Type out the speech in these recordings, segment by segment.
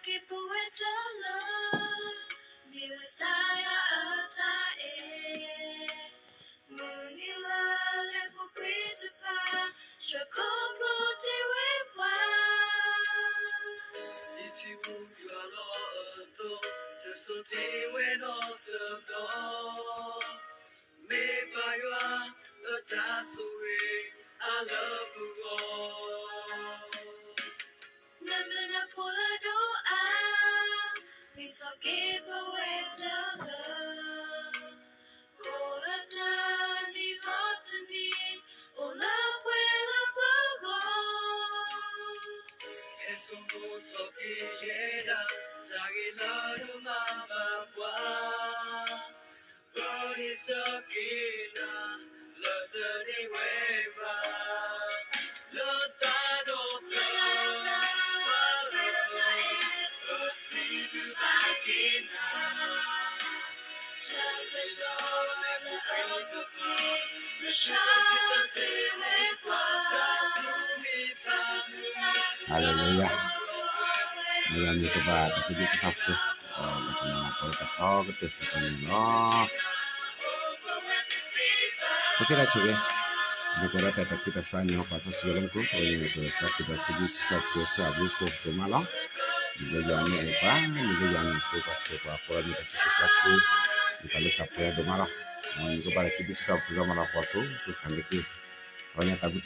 က့ၤပဝဲတၢ်လၢ မ့ၢ်ကစၢ်ယွၤအတၢ်အဲၣ်, မုၢ်နံၤလၢလၢပူၤကွံာ်တဖၣ် ဆၢခိၣ်ကျၢၢ်တ့ၢ်ဝဲပှၤ, ယထံၣ်မူယွၤလီၤအတီ, တစိၤတ့ၢ်ဝဲနီတဘျီ, မ့ၢ်ဘၣ်ယွၤအတၢ်ဆိၣ်ဂ့ၤအါလၢပဂီၢ်. နမ့ၢ်နဖိလၢဒိၣ်အါ, မ့ၢ်ထီၣ်က့ၤပဝဲတၢ်လၢ, ကိၣ်လၢတနံၤဂီၢ်တနံၤ, အိၣ်လၢပှဲၤလၢပဂီၢ်, ဟဲစိာ်မိၣ်ထီၣ်က့ၤယဲဒၣ်, တၢ်ဂ့ၤလၢဒိၣ်မးဘၣ်ပှၤ ပဂံၢ်စၢ်က့ၤနၤ လၢတန့ၢ်ဝဲဘၣ်, လၢတၢ်ဒိၣ်သၢဘၣ်လၢ ပစံးဘျုးဘၣ်က့ၤနၤ, တၢ်သ့ၣ်တဖၣ်လၢအတပူၤ ဟါလ့လူယၤ, မ့ၢ်ယွၤမ့ၢ်ကဘၣ်တၢ်စံးဘျုးစံးထီၣ်ပတြၢၤ, ဒီးပကမၤလၤကပီၤလၢတၢ်ထီကတၢၢ်တဖၣ်န့ၣ်လီၤ. ပကဲဒၣ်ဆိၣ်ဂ့ၤ, မ့ၢ်ပဝဲဒၣ်တၢ်သူၣ်ခုသးခုတၢ်စံးညီပှၤစီဆှံယွၤလၢမူခိၣ် ပဝဲန့ၣ် ပစးထီၣ်ဒီးစံးဘျုးစံးထီၣ်ပတြၢၤဆူအဘျုးအဖှိၣ်ဒိၣ်မးလီၤ. မ့ၢ်လၢယွၤမ့ၢ်အဲၣ်ပှၤ, မ့ၢ်လၢယွၤမ့ၢ်ပှၤဆှၢပှၤ ပဝဲမ့ၢ်တၢ်သူၣ်ခုသးခု, မ့ၢ်တၢ်လၢတၢ်ပှဲၤဒိၣ်မးလီၤ. မ့ၢ်ကဘၣ်လၢစံးဘျုးစံးထီၣ်ပတြၢၤမးလီၤ ပှၤစိၤစိၤဃၣ်လၢက့ၤ ပှၤကညီတၢ်ဘျုးတၢ်ဖှိၣ်လၢပန့ၢ်ဘၣ်တၢ်ဆၢကတီၢ်ဂ့ၤ ပတၢ်လၢတၢ်ဘူၣ်လီၤဘါလီၤ, ပယီၤသုးစ့ၢ်ကီးဒီပုၢ်ဒီဝဲၢ်, ပ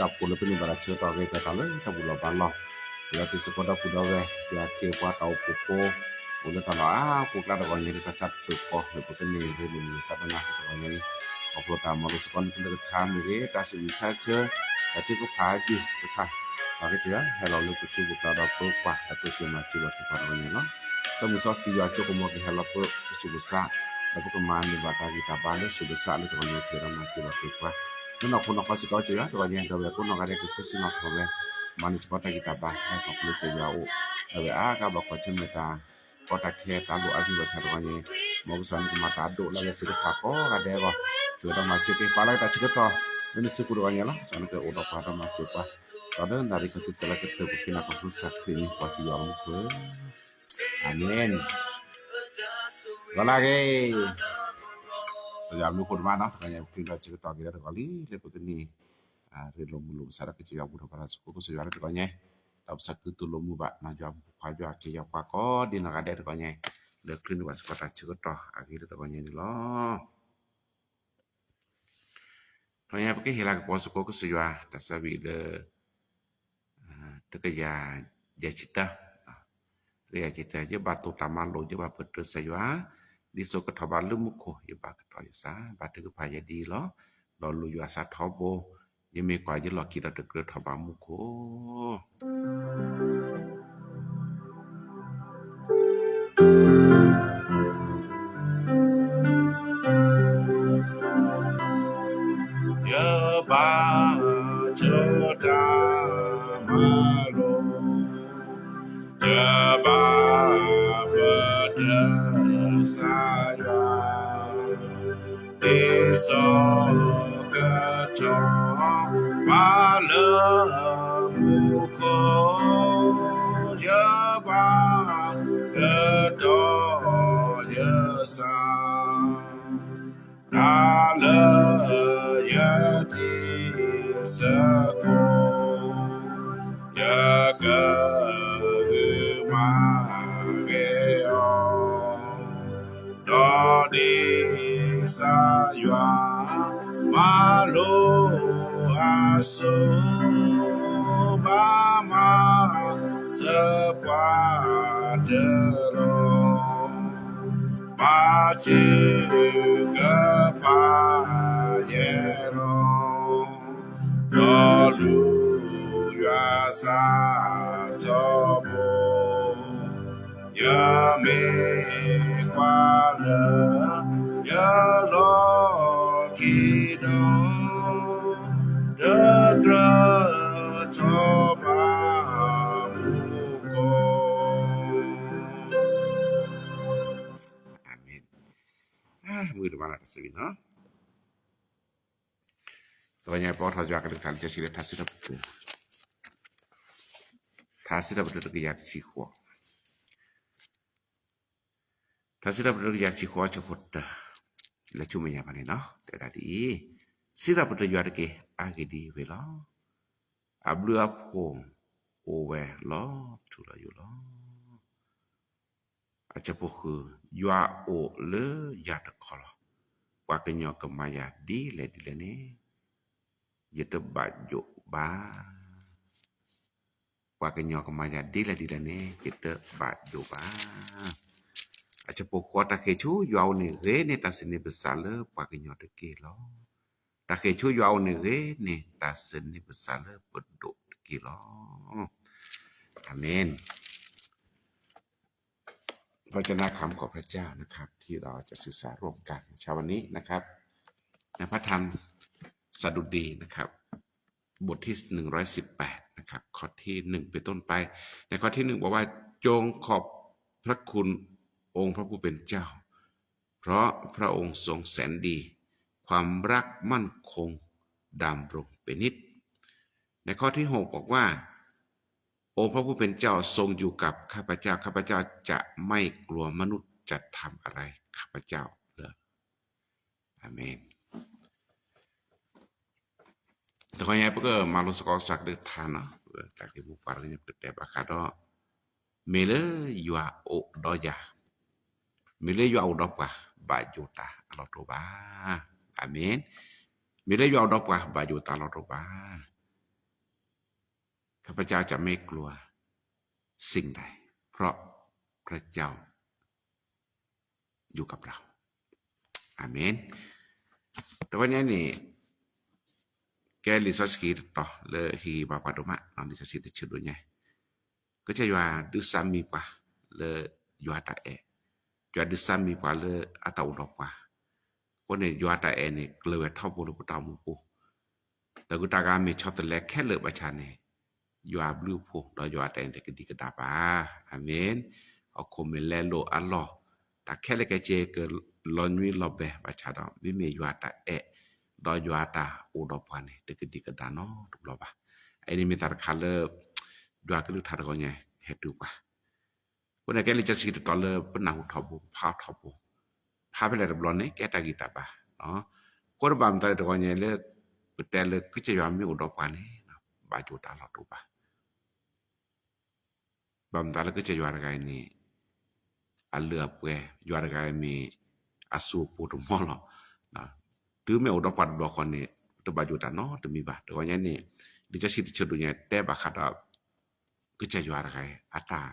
ယီၤခ့ပှၤတၢ်အိၣ်ဖှိၣ်ဖိ, အိၣ်လၢတၢ်လီၢ်အါပူၤကျါတဂီၢ်ညါ လၢတၢ်ဆၢကတီၢ်ဃီ လၢပကန့ၢ်ရ့လိာ်မုာ်စးတနၤတဂီၢ်ညါအံၤ, ခီဖျိတၢ်မၤလိစ့ၢ်ကီးန့ၣ် ကလၢကထါမ့ၢ်ဂ့ၤ, တၢ်ဆူးမုၢ်ဆါဆၢ, တၢ်ထုကဖၣ်အက့ၢ်တဖၣ်, ပှၤကစၢ်ယွၤဟဲလီၤလၢပစုပူၤကျါဒီးပပှၤ တၢ်တိစၢၤမၤစၢၤဘၣ်က့ၤပှၤတဂီၢ်ညါလီၤ. စီၤမုၢ်စီဆှံယွၤအစိကမီၤကဟဲလီၤပစုပူၤစး, ဒီးပကမၤန့ၢ်ဘၣ်တၢ်ဂံၢ်တၢ်ဘါလၢဆူးလၢစးလၢတဂီၢ်ညါ က့ၤဒီးမၤစၢၤဘၣ်က့ၤပှၤ, လၢနီၢ်ခိနီၢ်ခီစ့ၢ်ကီး ကစၢ်ယွၤတဂီၢ်ညါ ဒီးဝဲၢ်ကိးနီၢ်ဂၤဒဲးကဃုစ့ၢ်နီၣ်ထီၣ်ဝဲ, မၤန့ၢ်စ့ၢ်ကီးတၢ်ဂံၢ်တၢ်ဘါ ဟဲခီဖျိကစၢ်ယွၤအအိၣ်, ဒီးဝဲၢ်အါဂၤဘၣ်ကွၢ်ဆၢၣ်မဲာ်တၢ် ကီတၢ်ခဲတၢ်လိၣ်အဂံၢ်ဘၣ်ဆၣ်တဂီၢ်ညါ, မ်ကစၢ်န့ၣ်ကမၤတၢ်အဒိၣ်လၢအဂ့ၤစ့ၢ်ကီးကိးဂၤဒဲးအဂီၢ်, ဆိၣ်ဂ့ၤဒီးမၤစၢၤက့ၤပှၤလၢတၢ်ဆၢကတီၢ် လၢနစုပူၤတဂီၢ်ညါလီၤ. စီၤန့ၣ်ကအိၣ်ဒီးပှၤဒီးမၤစၢၤပှၤ, စီၤလၢနၣ်ရံၣ်ကတုၤကလၢကတၢၢ်ပူၤ က့ၤနၤခီဖျိစးခရံာ်န့ၣ် ပှၤစံးယွၤမူခိၣ်, အၤမ့ၣ်. လီၤလၢအဂ့ၤ, စီၤယွၤမူခိၣ်တမးနီၤ တဂီၢ်ညါ ပချုးဒီးဆၢကတီၢ်က့ၤဒီးတဂီၢ်လံ လၢပကန့ၢ် ရ့လိာ်မုာ်လိာ်ပသးဒီးကစၢ်ယွၤဘူၣ်ထီၣ်ဘါထီၣ်စ့ၢ်ကီး ကစၢ်ယွၤလၢတဂီၢ်ညါ, ဒီးပသးခုတူၢ်လိာ်မုာ်ဘၣ် နီၢ်ယွၤဖိခွါယွၤ က့ၤယွၤပှၤကိးဒ်နီၢ်ဂၤဒဲးတဂီၢ်ညါ, လၢချုးန့ၢ်ဘၣ်စ့ၢ်ကီးတၢ်ဆၢကတီၢ်အဂ့ၤလၢတဂီၢ်ညါန့ၣ်လီၤ. တဂီၢ်ညါပကဟ့ၣ်လၤကပီၤစ့ၢ်ကီးကစၢ်ယွၤ တၢ်ဆၢဝံၤလၢ တကယၤယဲၢ်ဆံတၢ, တကယၤယဲၢ်ဆံတၢ, ယဘၣ်တိၢ်တၢ်မၤလိာ် ယဘၣ်ပတြၢၤကစၢ်ယွၤ, ဒ်သိးကထီၣ်ဘးလၢမူခိၣ် ယဘၣ်ကထီၣ်ယသး, ဘၣ်ထုကဖၣ်ယဲဒ်အံၤလီၤ, ဒီးလိာ်ယွၤအသးထီဘိ, ယမ့ၢ်ကွၢ်ယလီၢ်ခံဒီးတကြၢးထီၣ်ဘးမူခိၣ် ယဘၣ်တိၢ်တၢ်မၤလိာ်, ယဘၣ်ပတြၢၤကစၢ်ယွၤ, ဒ်သိးကထီၣ်ဘးလၢမူခိၣ်, ယဘၣ်ကတီၢ်ယသး တၢ်လၢယတံၤသကိး, ယကဂုာ်မၤဂ့ၤအီၤ, ဒီးဒ်ကစၢ်ယွၤမၤလိာ်အသိး, ဘၣ်မၤစၢၤပှၤတၢ်လီၤ. ဘၣ်ထုကဖၣ်ယဲလီၤ, ဒီးလိာ်ယွၤအသးထီဘိ, ယမ့ၢ်ကွၢ်လၢယလီၢ်ခံဒီး, တကြၢးထီၣ်ဘးမူခိၣ် အၤမ့ၣ်. မုာ်တမးလၢတၢ်စံးဘံၣ်နီၤ, တဂီၢ်ညါပအိးထီၣ်ယွၤကလုၢ်ကထါလံာ်စီဆှံလၢထါစံးထီၣ်ပတြၢၤ, ထါစံးထီၣ်ပတြၢၤတကယၤတဆံဃိး, တၢ်စံးထီၣ်ပတြၢၤတကယၤတဆံဃိး အဆၢဖိတၢ လၢဆူမဲာ်ညါဘၣ်န့ၣ်လီၤ. တဲဒၣ်ဒ်အံၤ, စံးထီၣ်ပတြၢၤယွၤတက့ၢ်, အဂ့ၢ်ဒ်အံၤဝဲလီၤ. အဘျုးအဖှိၣ်အိၣ်ဝဲလီၤထူလီၤယိာ်လီၤ. အဆၢဖိဃု, ယွၤအိၣ်လၢယၤတခီလီၤ. ပှၤကညီကမၤယၤဒ်လဲၣ်ဒ်လဲၣ်န့ၣ် ယတဘၣ်ယိၣ်ဘၣ်. ပှၤကညီကမၤယၤဒ်လဲၣ်ဒ်လဲၣ်န့ၣ် ယတဘၣ်ယိၣ်ဘၣ်. အဆၢဖိဃိး, တၢ်ဃ့ၢ်ဆူယွၤအအိၣ်န့ၣ်ဂ့ၤန့ၢ်တၢ်စံးန့ၢ်ပစးလၢပှၤကညီတက့ၢ်လီၤ. တၢ်ဃ့ၢ်ဆူယွၤအအိၣ်န့ၣ်ဂ့ၤန့ၢ်တၢ်စံးန့ၢ်ပစးလၢပဒိၣ်တက့ၢ်လီၤ. အၤမ့ၣ်. พระเจ้านะ คำของพระเจ้านะครับ ที่เราจะศึกษาร่วมกันในเช้าวันนี้นะครับ ในพระธรรมสดุดีนะครับ บทที่หนึ่งร้อยสิบแปดนะครับ ข้อที่หนึ่งเป็นต้นไป ในข้อที่หนึ่งบอกว่า จงขอบพระคุณองค์พระผู้เป็นเจ้า เพราะพระองค์ทรงแสนดี ความรักมั่นคงดำรงเป็นนิจ ในข้อที่หกบอกว่า องค์พระผู้เป็นเจ้าทรงอยู่กับข้าพเจ้า ข้าพเจ้าจะไม่กลัวมนุษย์จะทำอะไรข้าพเจ้าเลย อาเมน တခီညါ ပကမၤလိစ့ၢ်ကီးကစၢ်ကလုၢ်ကထါနီၤ, တၢ်ဂ့ၢ်မိၢ်ပှၢ်တခီညါ ပကတဲဘၣ်ဃးဒီး မ့ၢ်လၢယွၤအိၣ်ဒီးယၤ, မ့ၢ်လၢယွၤအိၣ်ဒီးပှၤ ဘၣ်ယိၣ်တၢ်အလီၢ်တအိၣ်ဘၣ်. အၤမ့ၣ်. မ့ၢ်လၢယွၤအိၣ်ဒီးပှၤ ဘၣ်ယိၣ်တၢ်အလီၢ်တအိၣ်ဘၣ်. ข้าพเจ้าจะไม่กลัวสิ่งใด เพราะพระเจ้าอยู่กับเรา อาเมน တဝဲညါန့ၣ် ကဲလံာ်စီဆှံတတီၤလၢဟ့ၣ်ဂံၢ်ဘါပှၤဒိၣ်မး, လံာ်စီဆှံတဆၢဒိၣ်ညါ, ကစၢ်ယွၤဒုးစၢ်မံၤပှၤလၢယွၤတၢ်အဲၣ်, ယွၤဒုးစၢ်မံၤပှၤလၢအတၢ်အိၣ်ဒီးပှၤ, အဃိန့ၣ် ယွၤတၢ်အဲၣ်န့ၣ် ကျၢၤဝဲထီဘိလၢပတၢ်အိၣ်မူပူၤ တၢ်ဂုၤတၢ်ဂၤမ့ၢ်ဆီတလဲခဲလၢာ်ဘၣ်ဆၣ်န့ၣ်, ယွၤအဘျုးအဖှိၣ်ဒီးယွၤတၢ်အဲၣ်န့ၣ် တကဒံကဒါဘၣ်. အၤမ့ၣ်. ဟီၣ်ခိၣ်မ့ၢ်လဲလိာ်အလီၢ်, တၢ်ခဲလၢာ်ခဲဆ့ကလီၤညွံးလီၤဘဲဘၣ်ဆၣ်ဒီး, မ့မ့ၢ်ယွၤတၢ်အဲၣ်, ဒီးယွၤတၢ်အိၣ်ဒီးပှၤန့ၣ် တကဒံကဒါနီတဘျီဘၣ်. အအံၤန့ၣ်မ့ၢ်တၢ်တခါလၢ ယွၤကလုၢ်ကထါတခီညါ ဟဲတုၤပှၤ အဃိန့ၣ် ကဲလံာ်စီဆှံတတီၤလၢပနၢ်ဟူထီဘိ ဖးထီၣ်ထီဘိ, ဖးဖဲလဲၣ်တဘျီန့ၣ် ကဲတၢ်ဂံၢ်တၢ်ဘါ, အဃိန့ၣ်ဘၣ်မတၤလၢတခီညါလၢ ပတဲလၢကစၢ်ယွၤမ့ၢ်အိၣ်ဒီးပှၤန့ၣ် ဘၣ်ယိၣ်တၢ်လီၢ်တအိၣ်ဘၣ်. ဘၣ်မတၤလၢကစၢ်ယွၤတဂၤအံၤန့ၣ် အလၢအပှဲၤ, ယွၤတဂၤအံၤမ့ၢ်အစိၤအပူၤတမီၢ်လီၤ. တုၤမ့ၢ်အိၣ်ဒီးပှၤတဘျီဃီန့ၣ် တဘၣ်ယိၣ်တၢ်နီတမံၤဘၣ်. တခီညါန့ၣ် လံာ်စီဆှံတဆၢဒိၣ်ညါတဲဘၣ်ဃးဒီး ကစၢ်ယွၤတဂၤအံၤ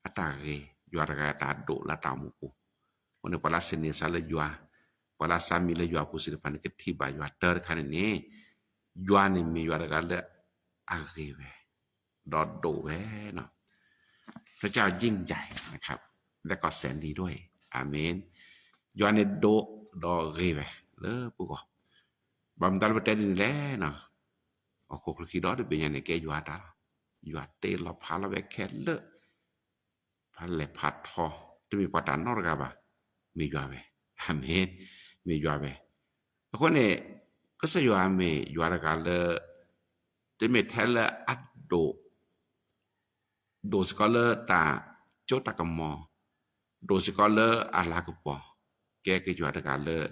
အတၢ်ဂ့ၤ, ယွၤတဂၤအတၢ်ဒိၣ်လၢတၢ်အိၣ်မူပူၤ, အဃိန့ၣ် ပှၤလၢအစံးန့ၢ်စါလၢယွၤ, ပှၤလၢအစၢ်မံၤလၢယွၤအပူၤသ့ၣ်တဖၣ်န့ၣ် ကထံၣ်ဘၣ်ယွၤတၢ်တခါန့ၣ်န့ၣ်, ယွၤန့ၣ်မ့ၢ်ယွၤတဂၤလၢအဂ့ၤဝဲ ဒီးဒိၣ်ဝဲနီၤ. พระเจ้ายิ่งใหญ่นะครับ และก็แสนดีด้วย อาเมน. ယွၤန့ၣ်ဒိၣ်ဒီးဂ့ၤဝဲလၢပဂီၢ်. ဘၣ်မတၤလၢပတဲဒ်န့ၣ်လဲၣ်နီၤ, ဟီၣ်ခိၣ်ချၢခံဒီတဘ့ၣ်ညါန့ၣ် ကဲယွၤတၢ်လီၤ. ယွၤတ့လီၤဖးလီၤဝဲခဲလၢာ် ဖးလဲၢ်ဖးထီ, တမ့ၢ်ပှၤတၢ်နီတဂၤဘၣ်, မ့ၢ်ယွၤဝဲ, အၤမ့ၣ်, မ့ၢ်ယွၤဝဲ. အဃိန့ၣ် ကစၢ်ယွၤမ့ၢ်ယွၤတဂၤလၢ တမ့ၢ်ထဲလၢအဒိၣ် ဒိၣ်စ့ၢ်ကီးလၢတၢ်စိတၢ်ကမီၤ, ဒိၣ်စ့ၢ်ကီးလၢအလၤကပီၤ, ကဲက့ၤယွၤတဂၤလၢ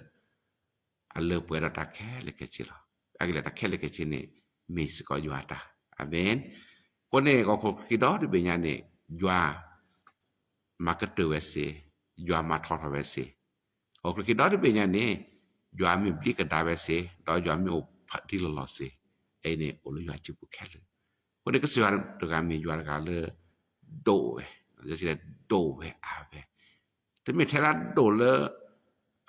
အလၢပှဲၤဒီးတၢ်ခဲလၢာ်ခဲဆ့လီၤ. အဂ့ၢ်လၢတၢ်ခဲလၢာ်ခဲဆ့န့ၣ် မ့ၢ်စ့ၢ်ကီးယွၤအတၢ်, အၤမ့ၣ်. အဃိန့ၣ် ဟီၣ်ခိၣ်ချၢခံဒီတဘ့ၣ်ညါန့ၣ် ယွၤမၤကတၢၢ်ဝဲစ့ၢ်, ယွၤမၤထီထီၣ်ဝဲစ့ၢ်, ဟီၣ်ခိၣ်ချၢခံဒီတဘ့ၣ်ညါန့ၣ် ယွၤမ့ၢ်ဘျံးကဒါဝဲစ့ၢ်, ဒီးယွၤမ့ၢ်အိၣ်ဖးဒံလီၤလီၤစ့ၢ်, အအံၤန့ၣ် အိၣ်လၢယွၤစုပူၤခဲလၢာ်. အဃိန့ၣ်ကစၢ်ယွၤတဂၤမ့ၢ်ယွၤတဂၤလၢ ဒိၣ်ဝဲ, ဒိၣ်ဝဲအါဝဲ, တမ့ၢ်ထဲလၢအဒိၣ်လၢ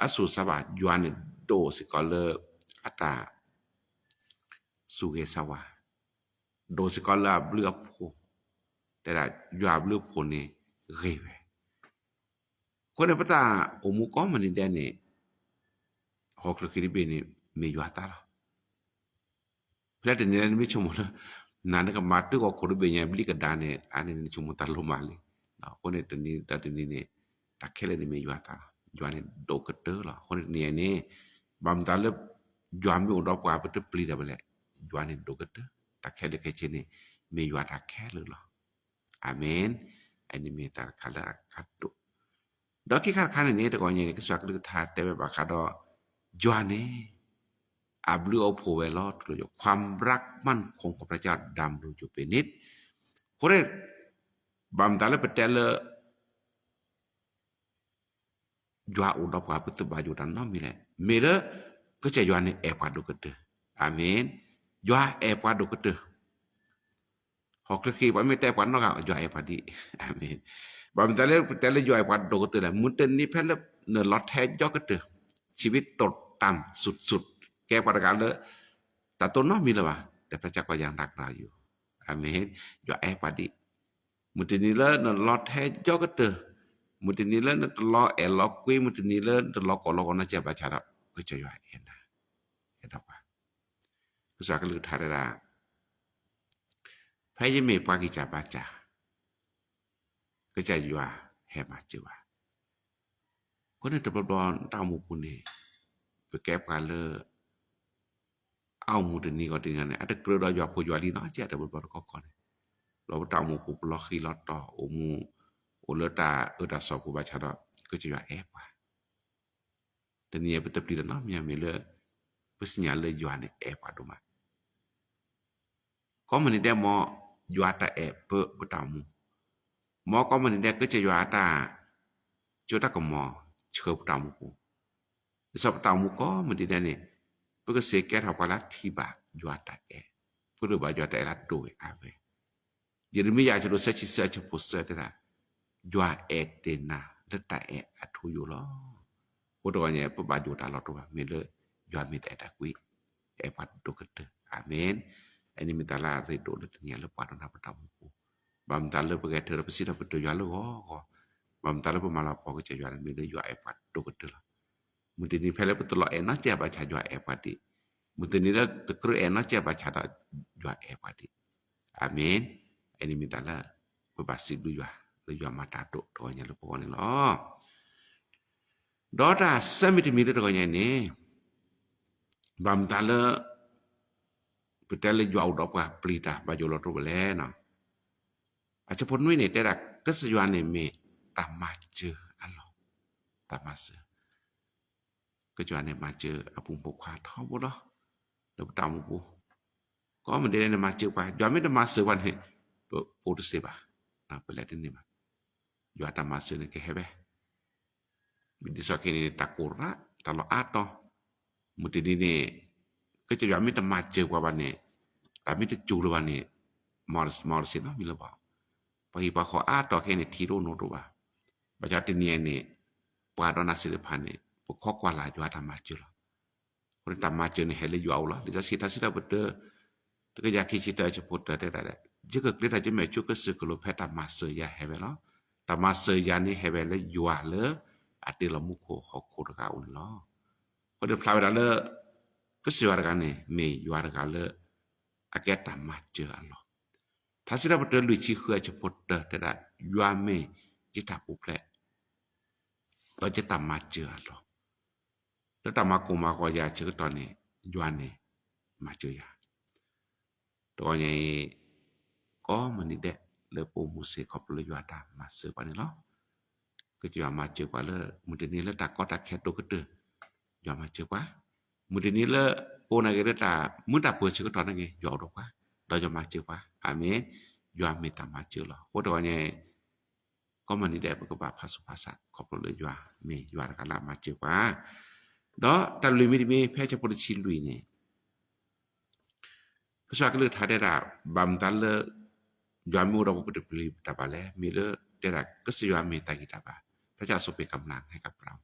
အဆူးစါဘၣ်, ယွၤန့ၣ်ဒိၣ်စ့ၢ်ကီးလၢ အတၢ် စူၢ်ဂ့ၤဆၢဝါ, ဒိၣ်စ့ၢ်ကီးလၢအဘျုးအဖှိၣ်, တဲဒၣ်ယွၤအဘျုးအဖှိၣ်န့ၣ်ဂ့ၤဝဲ. အဃိန့ၣ် ပတၢ်အိၣ်မူကိးမုၢ်နံၤဒဲးန့ၣ် ဟီၣ်ခိၣ်ချၢခံတဘ့ၣ်န့ၣ် မ့ၢ်ယွၤတၢ်လီၤ. ဖဲလဲၣ်တနံၤလၢနမ့ၢ်ဆိကမိၣ်လၢ နၤနကမၤတုၤဟီၣ်ခိၣ်တဘ့ၣ်ညါဘျံးကဒါန့ၣ် အါန့ၣ်နဆိကမိၣ်တၢ်လိၣ်မးလံ. အဃိန့ၣ်တနံၤဒီးတနံၤန့ၣ် တၢ်ခဲလၢာ်န့ၣ်မ့ၢ်ယွၤတၢ်လီၤ. ယွၤန့ၣ်ဒိၣ်ကတၢၢ်လီၤ. အဃိန့ၣ်တနံၤအံၤန့ၣ် ဘၣ်မတၤလၢ ယွၤမ့ၢ်အိၣ်ဒီးပှၤ ပတပျံၤတၢ်ဘၣ်လဲၣ်. ယွၤန့ၣ်ဒိၣ်ကတၢၢ်, တၢ်ခဲလၢာ်ခဲဆ့န့ၣ် မ့ၢ်ယွၤတၢ်ခဲလၢာ်လီၤ. အၤမ့ၣ်. အန့ၣ်မ့ၢ်တၢ်တခါလၢအကါဒိၣ် ဒီးခံခါတခါန့ၣ်န့ၣ် တဂီၤညါန့ၣ် ကစၢ်ကလုၢ်ကထါတဲဝဲဘၣ်ဃးဒီး ယွၤန့ၣ် အဘျုးအိၣ်ဖှိၣ်ဝဲလီၤ တလိၣ်ယိာ် ความรักมั่นคงของพระเจ้าดำรงอยู่เป็นนิจ အဃိန့ၣ် ဘၣ်မတၤလၢပတဲလၢ ယွၤအိၣ်ဒီးပှၤ ပသုဘၣ်ယိၣ်တၢ်နီတမံၤလဲၣ်. မ့ၢ်လၢ ကစၢ်ယွၤန့ၣ်အဲၣ်ပှၤဒိၣ်ကတၢၢ်. အၤမ့ၣ်. ယွၤအဲၣ်ပှၤဒိၣ်ကတၢၢ်. ဟီၣ်ခိၣ်ချၢဃ့ ပှၤမ့ၢ်တဲပှၤနီတဂၤ ယွၤအဲၣ်ပှၤဒံး. အၤမ့ၣ်. ဘၣ်မတၤလၢပတဲလၢယွၤအဲၣ်ပှၤဒိၣ်ကတᢢ်လဲၣ်. မုၢ်တနံၤဖဲလၢနလီၤထဲယီၤကတၢၢ်, ชีวิตตกต่ำสุดๆ ကဲပှၤတဂၤလၢ တၢ်တိၢ်နီတမံၤလၢၤဘၣ်, ဒီး พระเจ้าก็ยังรักเราอยู่. အၤမ့ၣ်. ယွၤအဲၣ်ပှၤဒံး. မုၢ်တနံၤလၢနလီၤထဲယီၤကတၢၢ်, မုၢ်တနံၤလၢနတလီၤအဲၣ်လီၤကွံ, မုၢ်တနံၤလၢနတလီၤကိၢ်လီၤဂီၤနီတစဲးဘၣ်ဆၣ်ဒီး ကစၢ်ယွၤအဲၣ်နၤ, အဲၣ်ဒိးပှၤ. ကစၢ်ကလုၢ်ကထါတဲဒၣ်, ဖဲယမ့ၢ်ပှၤဂံၢ်စၢ်ဘါစၢ်, ကစၢ်ယွၤဟဲမၤစၢၤဘၣ်. အဃိန့ၣ်တဘျီဘျီတၢ်အိၣ်မူပူၤန့ၣ်, ပကဲပှၤလၢ အအိၣ်မူတနံၤဂီၤတနံၤဂီၤန့ၣ် အတကြၢးဒီးယွၤဖိယွၤလံၤနီတစဲး တဘျီဘျီတခီခီန့ၣ်, လီၤပတၢ်အိၣ်မူပူၤ ပလီၤဃံၤလီၤတီၤ အိၣ်မူ အိၣ်လၢတၢ်အၢတၢ်စီပူၤဘၣ်ဆၣ်ဒီး ကစၢ်ယွၤအဲၣ်ပှၤ. တနံၤအံၤပတပျံၤတၢ်နီတမံၤမ့ၢ်လၢ ပသ့ၣ်ညါလၢယွၤန့ၣ်အဲၣ်ပှၤဒိၣ်မး ကိးမုၢ်နံၤဒဲး မ်ယွၤတၢ်အဲၣ်ပၢပတၢ်အိၣ်မူ, မ်ကိးမုၢ်နံၤဒဲး ကစၢ်ယွၤအတၢ်စိတၢ်ကမီၤဆှၢပတၢ်အိၣ်မူပူၤ, ဒ်သိးပတၢ်အိၣ်မူကိးမုၢ်နံၤဒဲးန့ၣ် ပကစ့ၢ်ကဲထီၣ်ပှၤလၢအထံၣ်ဘၣ်ယွၤတၢ်အဲၣ်, ပှဲၤဒီးဘၣ်ယွၤတၢ်အဲၣ်လၢအဒိၣ်ဝဲအါဝဲ. ယံးရမံယၤအဆၢဒိၣ်သၢဆံသၢအဆၢဖိသၢတဲဒၣ်, ယွၤအဲၣ်တ့ၢ်နၤလၢတၢ်အဲၣ်အထူအယိာ်လီၤ. အဃိတဂီၤညါ ပဘၣ်ယိၣ်တၢ်လီၤတိၢ်ဘၣ် မ့ၢ်လၢယွၤမ့ၢ်တၢ်အဲၣ်တၢ်ကွံ, အဲၣ်ပှၤဒိၣ်ကတၢၢ်. အၤမ့ၣ်. အန့ၣ်မ့ၢ်တၢ်လၢအရ့ဒိၣ်လၢတနံၤအံၤလၢပှၤဒိၣ်နၢ်ပတၢ်အိၣ်မူပူၤ, ဘၣ်မတၤလၢပကဟဲထၢဒီးပစံးထီၣ်ပတြၢၤယွၤလၢဂီၤဂီၤ, ဘၣ်မတၤလၢပမၤလၤကပီၤကစၢ်ယွၤန့ၣ် မ့ၢ်လၢယွၤအဲၣ်ပှၤဒိၣ်ကတၢၢ်လီၤ. မုၢ်တနံၤဖဲလၢပတလီၤအဲၣ်နီတစဲးဘၣ်ဆၣ်ယွၤအဲၣ်ပှၤဒံး, မုၢ်တနံၤလၢတကြၢးအဲၣ်နီတစဲးဘၣ်ဆၣ်ဒီး ယွၤအဲၣ်ပှၤဒံး. အၤမ့ၣ်. အန့ၣ်မ့ၢ်တၢ်လၢ ပဘၣ်စံးဘျုးယွၤ လၢယွၤမၤတၢ်ဒိၣ်တဂီၤညါလၢပဂီၢ်န့ၣ်လီၤ. ဒီးတၢ်ဆၢမံၤတမံၤလၢတဂီၤညါန့ၣ်, ဘၣ်မတၤလၢ ပတဲလၢယွၤအိၣ်ဒီးပှၤပျံၤတၢ်ဘၣ်ယိၣ်လီၤတိၢ်ဘၣ်လဲၣ်. အဆၢဖိနွံန့ၣ် တဲဒၣ် ကစၢ်ယွၤန့ၣ်မ့ၢ်တၢ်မၤစၢၤအလီၢ်, တၢ်မၤစၢၤ, ကစၢ်ယွၤန့ၣ်မၤစၢၤအပူၤပိာ်ခွါထီဘိလီၤ, လၢပတၢ်အိၣ်မူပူၤ, ကိးမုၢ်နံၤဒဲးန့ၣ်မၤစၢၤပှၤ, ယွၤမ့ၢ်တမၤစၢၤပှၤန့ၣ် ပအိၣ်တသ့ဘၣ်, ပလဲၤတန့ၢ်ဘၣ်, ယွၤတၢ်မၤစၢၤန့ၣ်ကဟဲဝဲ ဒ်သိးခဲအံၤန့ၣ် တၢ်ကိၢ်ရၣ် တၢ်လီၤအါတီၤ, မုၢ်တနံၤန့ၣ် ကစၢ်ယွၤမ့ၢ်တမၤစၢၤပှၤဘၣ်န့ၣ်, တၢ်မ့ၢ်တစူၤလၢၤဘၣ်န့ၣ်, မၤတစ့နီတမံၤလၢၤဘၣ်. ပှၤဟံၣ်ပှၤဃီအါတီၤခဲအံၤန့ၣ် ထံတအိၣ်နိတအိၣ်ဘၣ်. ဘၣ်ဆၣ်တနံၤအံၤန့ၣ် ပှၤဒီးနၤသ့ၣ်တဖၣ်န့ၣ် ပခိးကွၢ်လၢ်ယွၤတၢ်မၤစၢၤလီၤ. အဃိန့ၣ်တၢ်မၤစၢၤန့ၣ်ဟဲလၢယွၤအအိၣ်လီၤ. လံာ်စီဆှံထါစံးထီၣ်ပတြၢၤ တကယၤခံဆံတၢအဆၢဖိတၢတဲဒၣ်, ယကကျဲၤတၢ်ကမဲာ်ဆိကစၢၢ်ကလိၤဖဲတၢ်မၤစၢၤယၤဟဲဝဲလီၤ. တၢ်မၤစၢၤယၤန့ၣ်ဟဲဝဲလၢယွၤလၢ အတ့လီၤမူခိၣ်ဟီၣ်ခိၣ်တဂၤအအိၣ်န့ၣ်လီၤ. အဃိန့ၣ်ဖျါဝဲဒၣ်လၢ ကစၢ်ယွၤတဂၤန့ၣ် မ့ၢ်ယွၤတဂၤလၢ အကဲတၢ်မၤစၢၤအလီၢ်. ထါစံးထီၣ်ပတြၢၤလွံၢ်ဆံဃုအဆၢဖိတၢတဲဒၣ်, ယွၤမ့ၢ်ယတၢ်ပူၤဖျဲး ဒီးယတၢ်မၤစၢၤအလီၢ်, လၢတၢ်မၤကိၢ်မၤဂီၤယၤအဆၢကတီၢ်န့ၣ် ယွၤန့ၣ် မၤစၢၤယၤ. တဂီၤညါအံၤ ကိးမုၢ်နံၤဒဲး လၢပအိၣ်မူစ့ၢ်ကီး ခီဖျိလၢယွၤတၢ်မၤစၢၤပှၤန့ၣ်လီၤ. ကစၢ်ယွၤမၤစၢၤပှၤလၢ မုၢ်တနံၤလၢတၢ်ကီတၢ်ခဲဒိၣ်ကတၢၢ် ယွၤမၤစၢၤပှၤ, မုၢ်တနံၤလၢ ပအိၣ်နာ်က့ၤလၢတၢ်မုာ်တၢ်ပၢၤဆၢကတီၢ်နာ်က့ၤ ယွၤအိၣ်ဒီးပှၤ, ဒီးယွၤမၤစၢၤပှၤ, အၤမ့ၣ်. ယွၤမ့ၢ်တၢ်မၤစၢၤလီၤ. အဃိတဂီၤညါအံၤ ကိးမုၢ်နံၤဒဲး ပကဘၣ်ဖးဆူၣ်ဖးဆး ခီဖျိလၢယွၤမ့ၢ်ယွၤတဂၤလၢအမၤစၢၤပှၤ, ဒီးတၢ်လွံၢ်မံၤတမံၤ ဖဲအဆၢဖိတဆံလွံၢ်န့ၣ် ကစၢ်ကလုၢ်ကထါတဲဒၣ် ဘၣ်မတၤလၢ ယွၤမ့ၢ်အိၣ်ဒီးပှၤ ပတပျံၤတၢ်ဘၣ်လဲၣ်, မ့ၢ်လၢတဲဒၣ် ကစၢ်ယွၤမ့ၢ်တၢ်ဂံၢ်တၢ်ဘါ, พระเจ้าทรงเป็นกำลังให้กับเรา.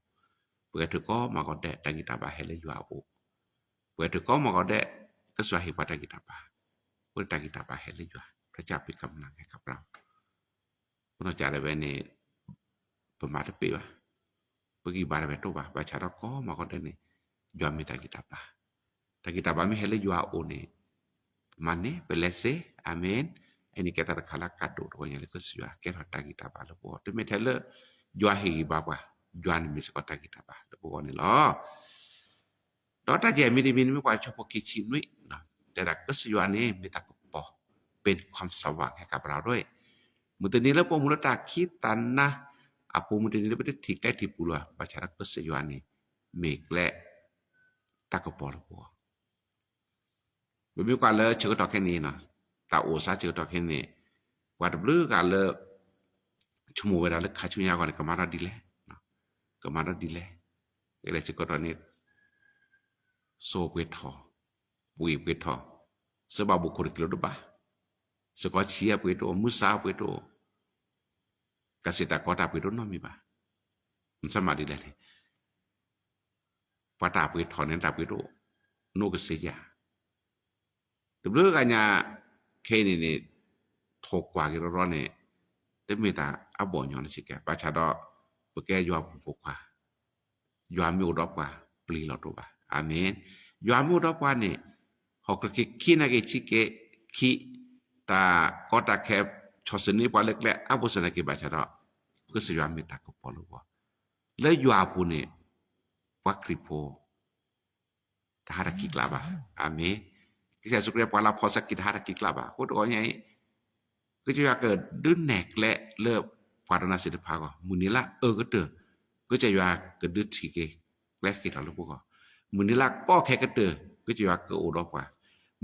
ပကဲထီၣ်ကိးမုၢ်နံၤဒဲး တၢ်ဂံၢ်တၢ်ဘါဟဲလၢယွၤအအိၣ်, ပကဲထီၣ်ကိးမုၢ်နံၤဒဲး ကစၢ်ယွၤဟ့ၣ်ပှၤတၢ်ဂံၢ်တၢ်ဘါ, ပတၢ်ဂံၢ်တၢ်ဘါဟဲလၢယွၤ พระเจ้าเป็นกำลังให้กับเรา. ပနီၢ်ကစၢ်ဒၣ်ဝဲန့ၣ် ပမၤတပ့ၢ်ဘၣ်, ပဂံၢ်ဘါဒၣ်ဝဲတအိၣ်ဘၣ်, ဘၣ်ဆၣ်ဒီးကိးမုၢ်နံၤဒဲးန့ၣ် ယွၤမ့ၢ်တၢ်ဂံၢ်တၢ်ဘါ, တၢ်ဂံၢ်တၢ်ဘါမ့ၢ်ဟဲလၢယွၤအအိၣ်န့ၣ် ပမၤန့ၢ် ပလဲၤစ့, အၤမ့ၣ်. အန့ၣ်ကဲတၢ်တခါလၢအကါဒိၣ်တဂီၤညါလၢကစၢ်ယွၤကဲထီၣ်တၢ်ဂံၢ်တၢ်ဘါလၢပဂီၢ်, တမ့ၢ်ထဲလၢ ယွၤဟ့ၣ်ဂံၢ်ဘါပှၤ, ယွၤန့ၣ်မ့ၢ်စ့ၢ်ကီးတၢ်ဂံၢ်တၢ်ဘါလၢပဂီၢ်န့ၣ်လီၤ. ဒီးတၢ်ကဲမံၤတမံၤန့ၣ်မ့ၢ်ပှၤဆၢဖိခံဆံနွံ, တဲဒၣ်ကစၢ်ယွၤန့ၣ် မ့ၢ်တၢ်ကပီၤ เป็นความสว่างให้กับเราด้วย. မုၢ်တနံၤလၢပအိၣ်မူလၢတၢ်ခံးတၢ်နၤ, အပူၤမ့ၢ်တန့ၢ်လၢပတထံၣ်ကျဲထံၣ်ပူၤလၢၤဘၣ်, ဘၣ်ဆၣ်ဒီးကစၢ်ယွၤန့ၣ် မ့ၢ်ကျဲတၢ်ကပီၤလၢပဂီၢ် ပမ့ၢ်ကွၢ်လၢဆၢကတီၢ်ခဲအံၤန့ၣ်, တၢ်အိၣ်စါဆၢကတီၢ်ခဲအံၤန့ၣ်, ပှၤတဘျုးဂၤလၢ ဆိကမိၣ်ဝဲဒၣ်လၢခါဆူညါအဂီၢ်န့ၣ် ကမၤထီၣ်ဒ်လဲၣ်, ကမၤထီၣ်ဒ်လဲၣ်, ကလဲၤဆၢကတီၢ်န့ၣ် စိပှ့ၤထီၣ်, ပှ့ၤပှ့ၤထီၣ်, စၢဘၣ်ဘိၣ်ခိၣ်တက့ၢ်လိာ်တဘၣ်, စကီဆံးအပှ့ၤတအိၣ်, မုၢ်ဆါအပှ့ၤတအိၣ်, ကစ့ၢ်တၢ်ကီတၢ်ပှ့ၤတအိၣ်နီတမံၤဘၣ်. နဆၢမၤဒ်လဲၣ်န့ၣ် ပှၤတၢ်ပှ့ၤထီၣ်န့ၣ် တၢ်ပှ့ၤတအိၣ်, နအိၣ်ကစ့ယၤ, တဘျုးဂၤညါ, ခဲအံၤန့ၣ်န့ၣ်, ထိၣ်ကွၢ်က့ၤရီရီန့ၣ်, တမ့ၢ်တၢ်အဘီၣ်ညီလၢဆ့ကဲ, ဘၣ်ဆၣ်ဒီး ပကဲယွၤဖိခွါ, ယွၤမ့ၢ်အိၣ်ဒီးပှၤပျံၤလီၤတအိၣ်ဘၣ်. အၤမ့ၣ်. ယွၤမ့ၢ်အိၣ်ဒီးပှၤန့ၣ်, ဟီၣ်ခိၣ်ချၢခံနာ်က့ၤဆံးကဲခံ, တၢ်ကီတၢ်ခဲ ဆီၣ်ဆၢန့ၢ်ပှၤလၢကျဲအါဘိစဲနာ်က့ၤဘၣ်ဆၣ်ဒီး, ကစၢ်ယွၤမ့ၢ်တၢ်ကပီၤလၢပဂီၢ်, လၢယွၤအပူၤန့ၣ်, ပှၤခရံာ်ဖိ တဟးတၢ်ခံးကျါဘၣ်. အၤမ့ၣ်. ကစၢ်ယ့ၣ်ၡူးခရံာ် ပှၤလၢဖီၣ်ဆၢက့ၤတဟးတၢ်ခံးကျါဘၣ်. အဃိတဂီၢ်ညါအံၤ, ကစၢ်ယွၤကဒုးနဲၣ်ကျဲလၢပှၤဒီးနၤစ့ၢ်တဖၣ်အဂီၢ်, မုၢ်နံၤလၢအအၢကတၢၢ်, ကစၢ်ယွၤကဒုးထံၣ်က့ၤကျဲဃ့ၢ်ထီၣ်လၢပဂီၢ်, မုၢ်နံၤလၢအကီခဲကတၢၢ်, ကစၢ်ယွၤကအိၣ်ဒီးပှၤ,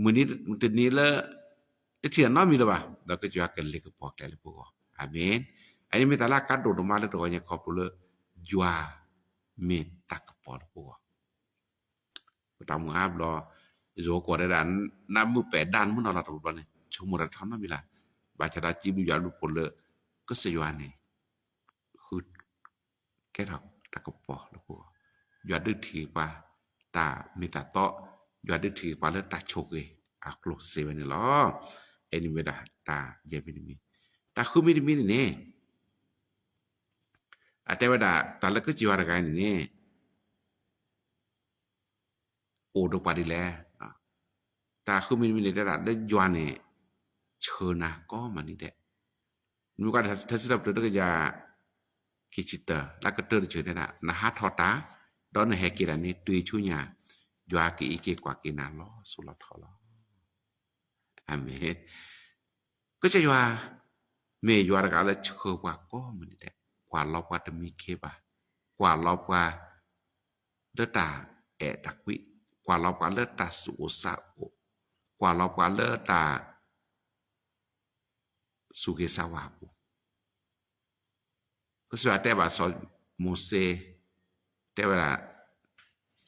မုၢ်နံၤတနံၤလၢ တထံၣ်နီတမံၤလၢၤဘၣ်, ဒီးကစၢ်ယွၤကလဲၤကပီၤကျဲလၢပဂီၢ်. အၤမ့ၣ်. အန့ၣ်မ့ၢ်တၢ်လၢအကါဒိၣ်ဒိၣ်မးလၢတဂီၢ်ညါခီဖျိလၢ ယွၤမ့ၢ်တၢ်ကပီၤလၢပဂီၢ် ပတၢ်မူအါဘျီ, ယိၤကီၢ်ဒဲဒၣ်, နမုၢ်ပဲာ်ဒါနမုၢ်နီၢ်လီၤတဘျီန့ၣ် ဆိကမိၣ်တၢ်ထီနီတမံၤလၢၤ, ဘၣ်ဆၣ်ဒီးစံးဘျုးယွၤဘျုးဖှိၣ်လၢ ကစၢ်ယွၤန့ၣ် ဃုကဲထီၣ်တၢ်ကပီၤလၢပဂီၢ်, ယွၤဒုးထံၣ်ပှၤ, တၢ်မ့ၢ်တၢ်တီ, ယွၤဒုးထံၣ်ပှၤလၢတၢ်ဆိၣ်ဂ့ၤအကျိၤစ့ဝဲန့ၣ်လီၤ. အန့ၣ်မ့ၢ်ဒၣ်တၢ်ယဲၢ်မံၤတမံၤ, တၢ်ဃုမံၤတမံၤန့ၣ်န့ၣ် အတဲဝဲဒၣ် တၢ်လၢကစၢ်ယွၤတဂၤန့ၣ်န့ၣ် အိၣ်ဒီးပှၤဒ်လဲၣ်. တၢ်ဃုမံၤတမံၤန့ၣ် တဲဒၣ်လၢယွၤန့ၣ် ဆှၢနၤကိးမုၢ်နံၤဒဲး, မ့ၢ်ကွၢ်ထါစံးထီၣ်ပတြၢၤတကယၤခံဆံတၢ လၢကတၢၢ်တဆၢတဲဒၣ်, နဟးထီၣ်တၢ်, ဒီးနဟဲက့ၤတၢ်န့ၣ် တုၤဆူညါ, ယွၤကအံးက့ၤကွၢ်က့ၤနၤလီၤစိၤလီၤထီလီၤ. အၤမ့ၣ်. ကစၢ်ယွၤ မ့ၢ်ယွၤတဂၤလၢဆှၢပှၤကိးမုၢ်နံၤဒဲး, ကွၢ်လီၤပှၤတမံခ့ဘၣ်, ကွၢ်လီၤပှၤလၢတၢ်အဲၣ်တၢ်ကွံ, ကွၢ်လီၤပှၤလၢတၢ်သူၣ်အိၣ်သးအိၣ်, ကွၢ်လီၤပှၤလၢတၢ် သူၣ်ဂ့ၤသးဝါအပူၤ, ကစၢ်ယွၤတဲဘၣ်စီၤမိၤၡ့, တဲဝဲဒၣ်,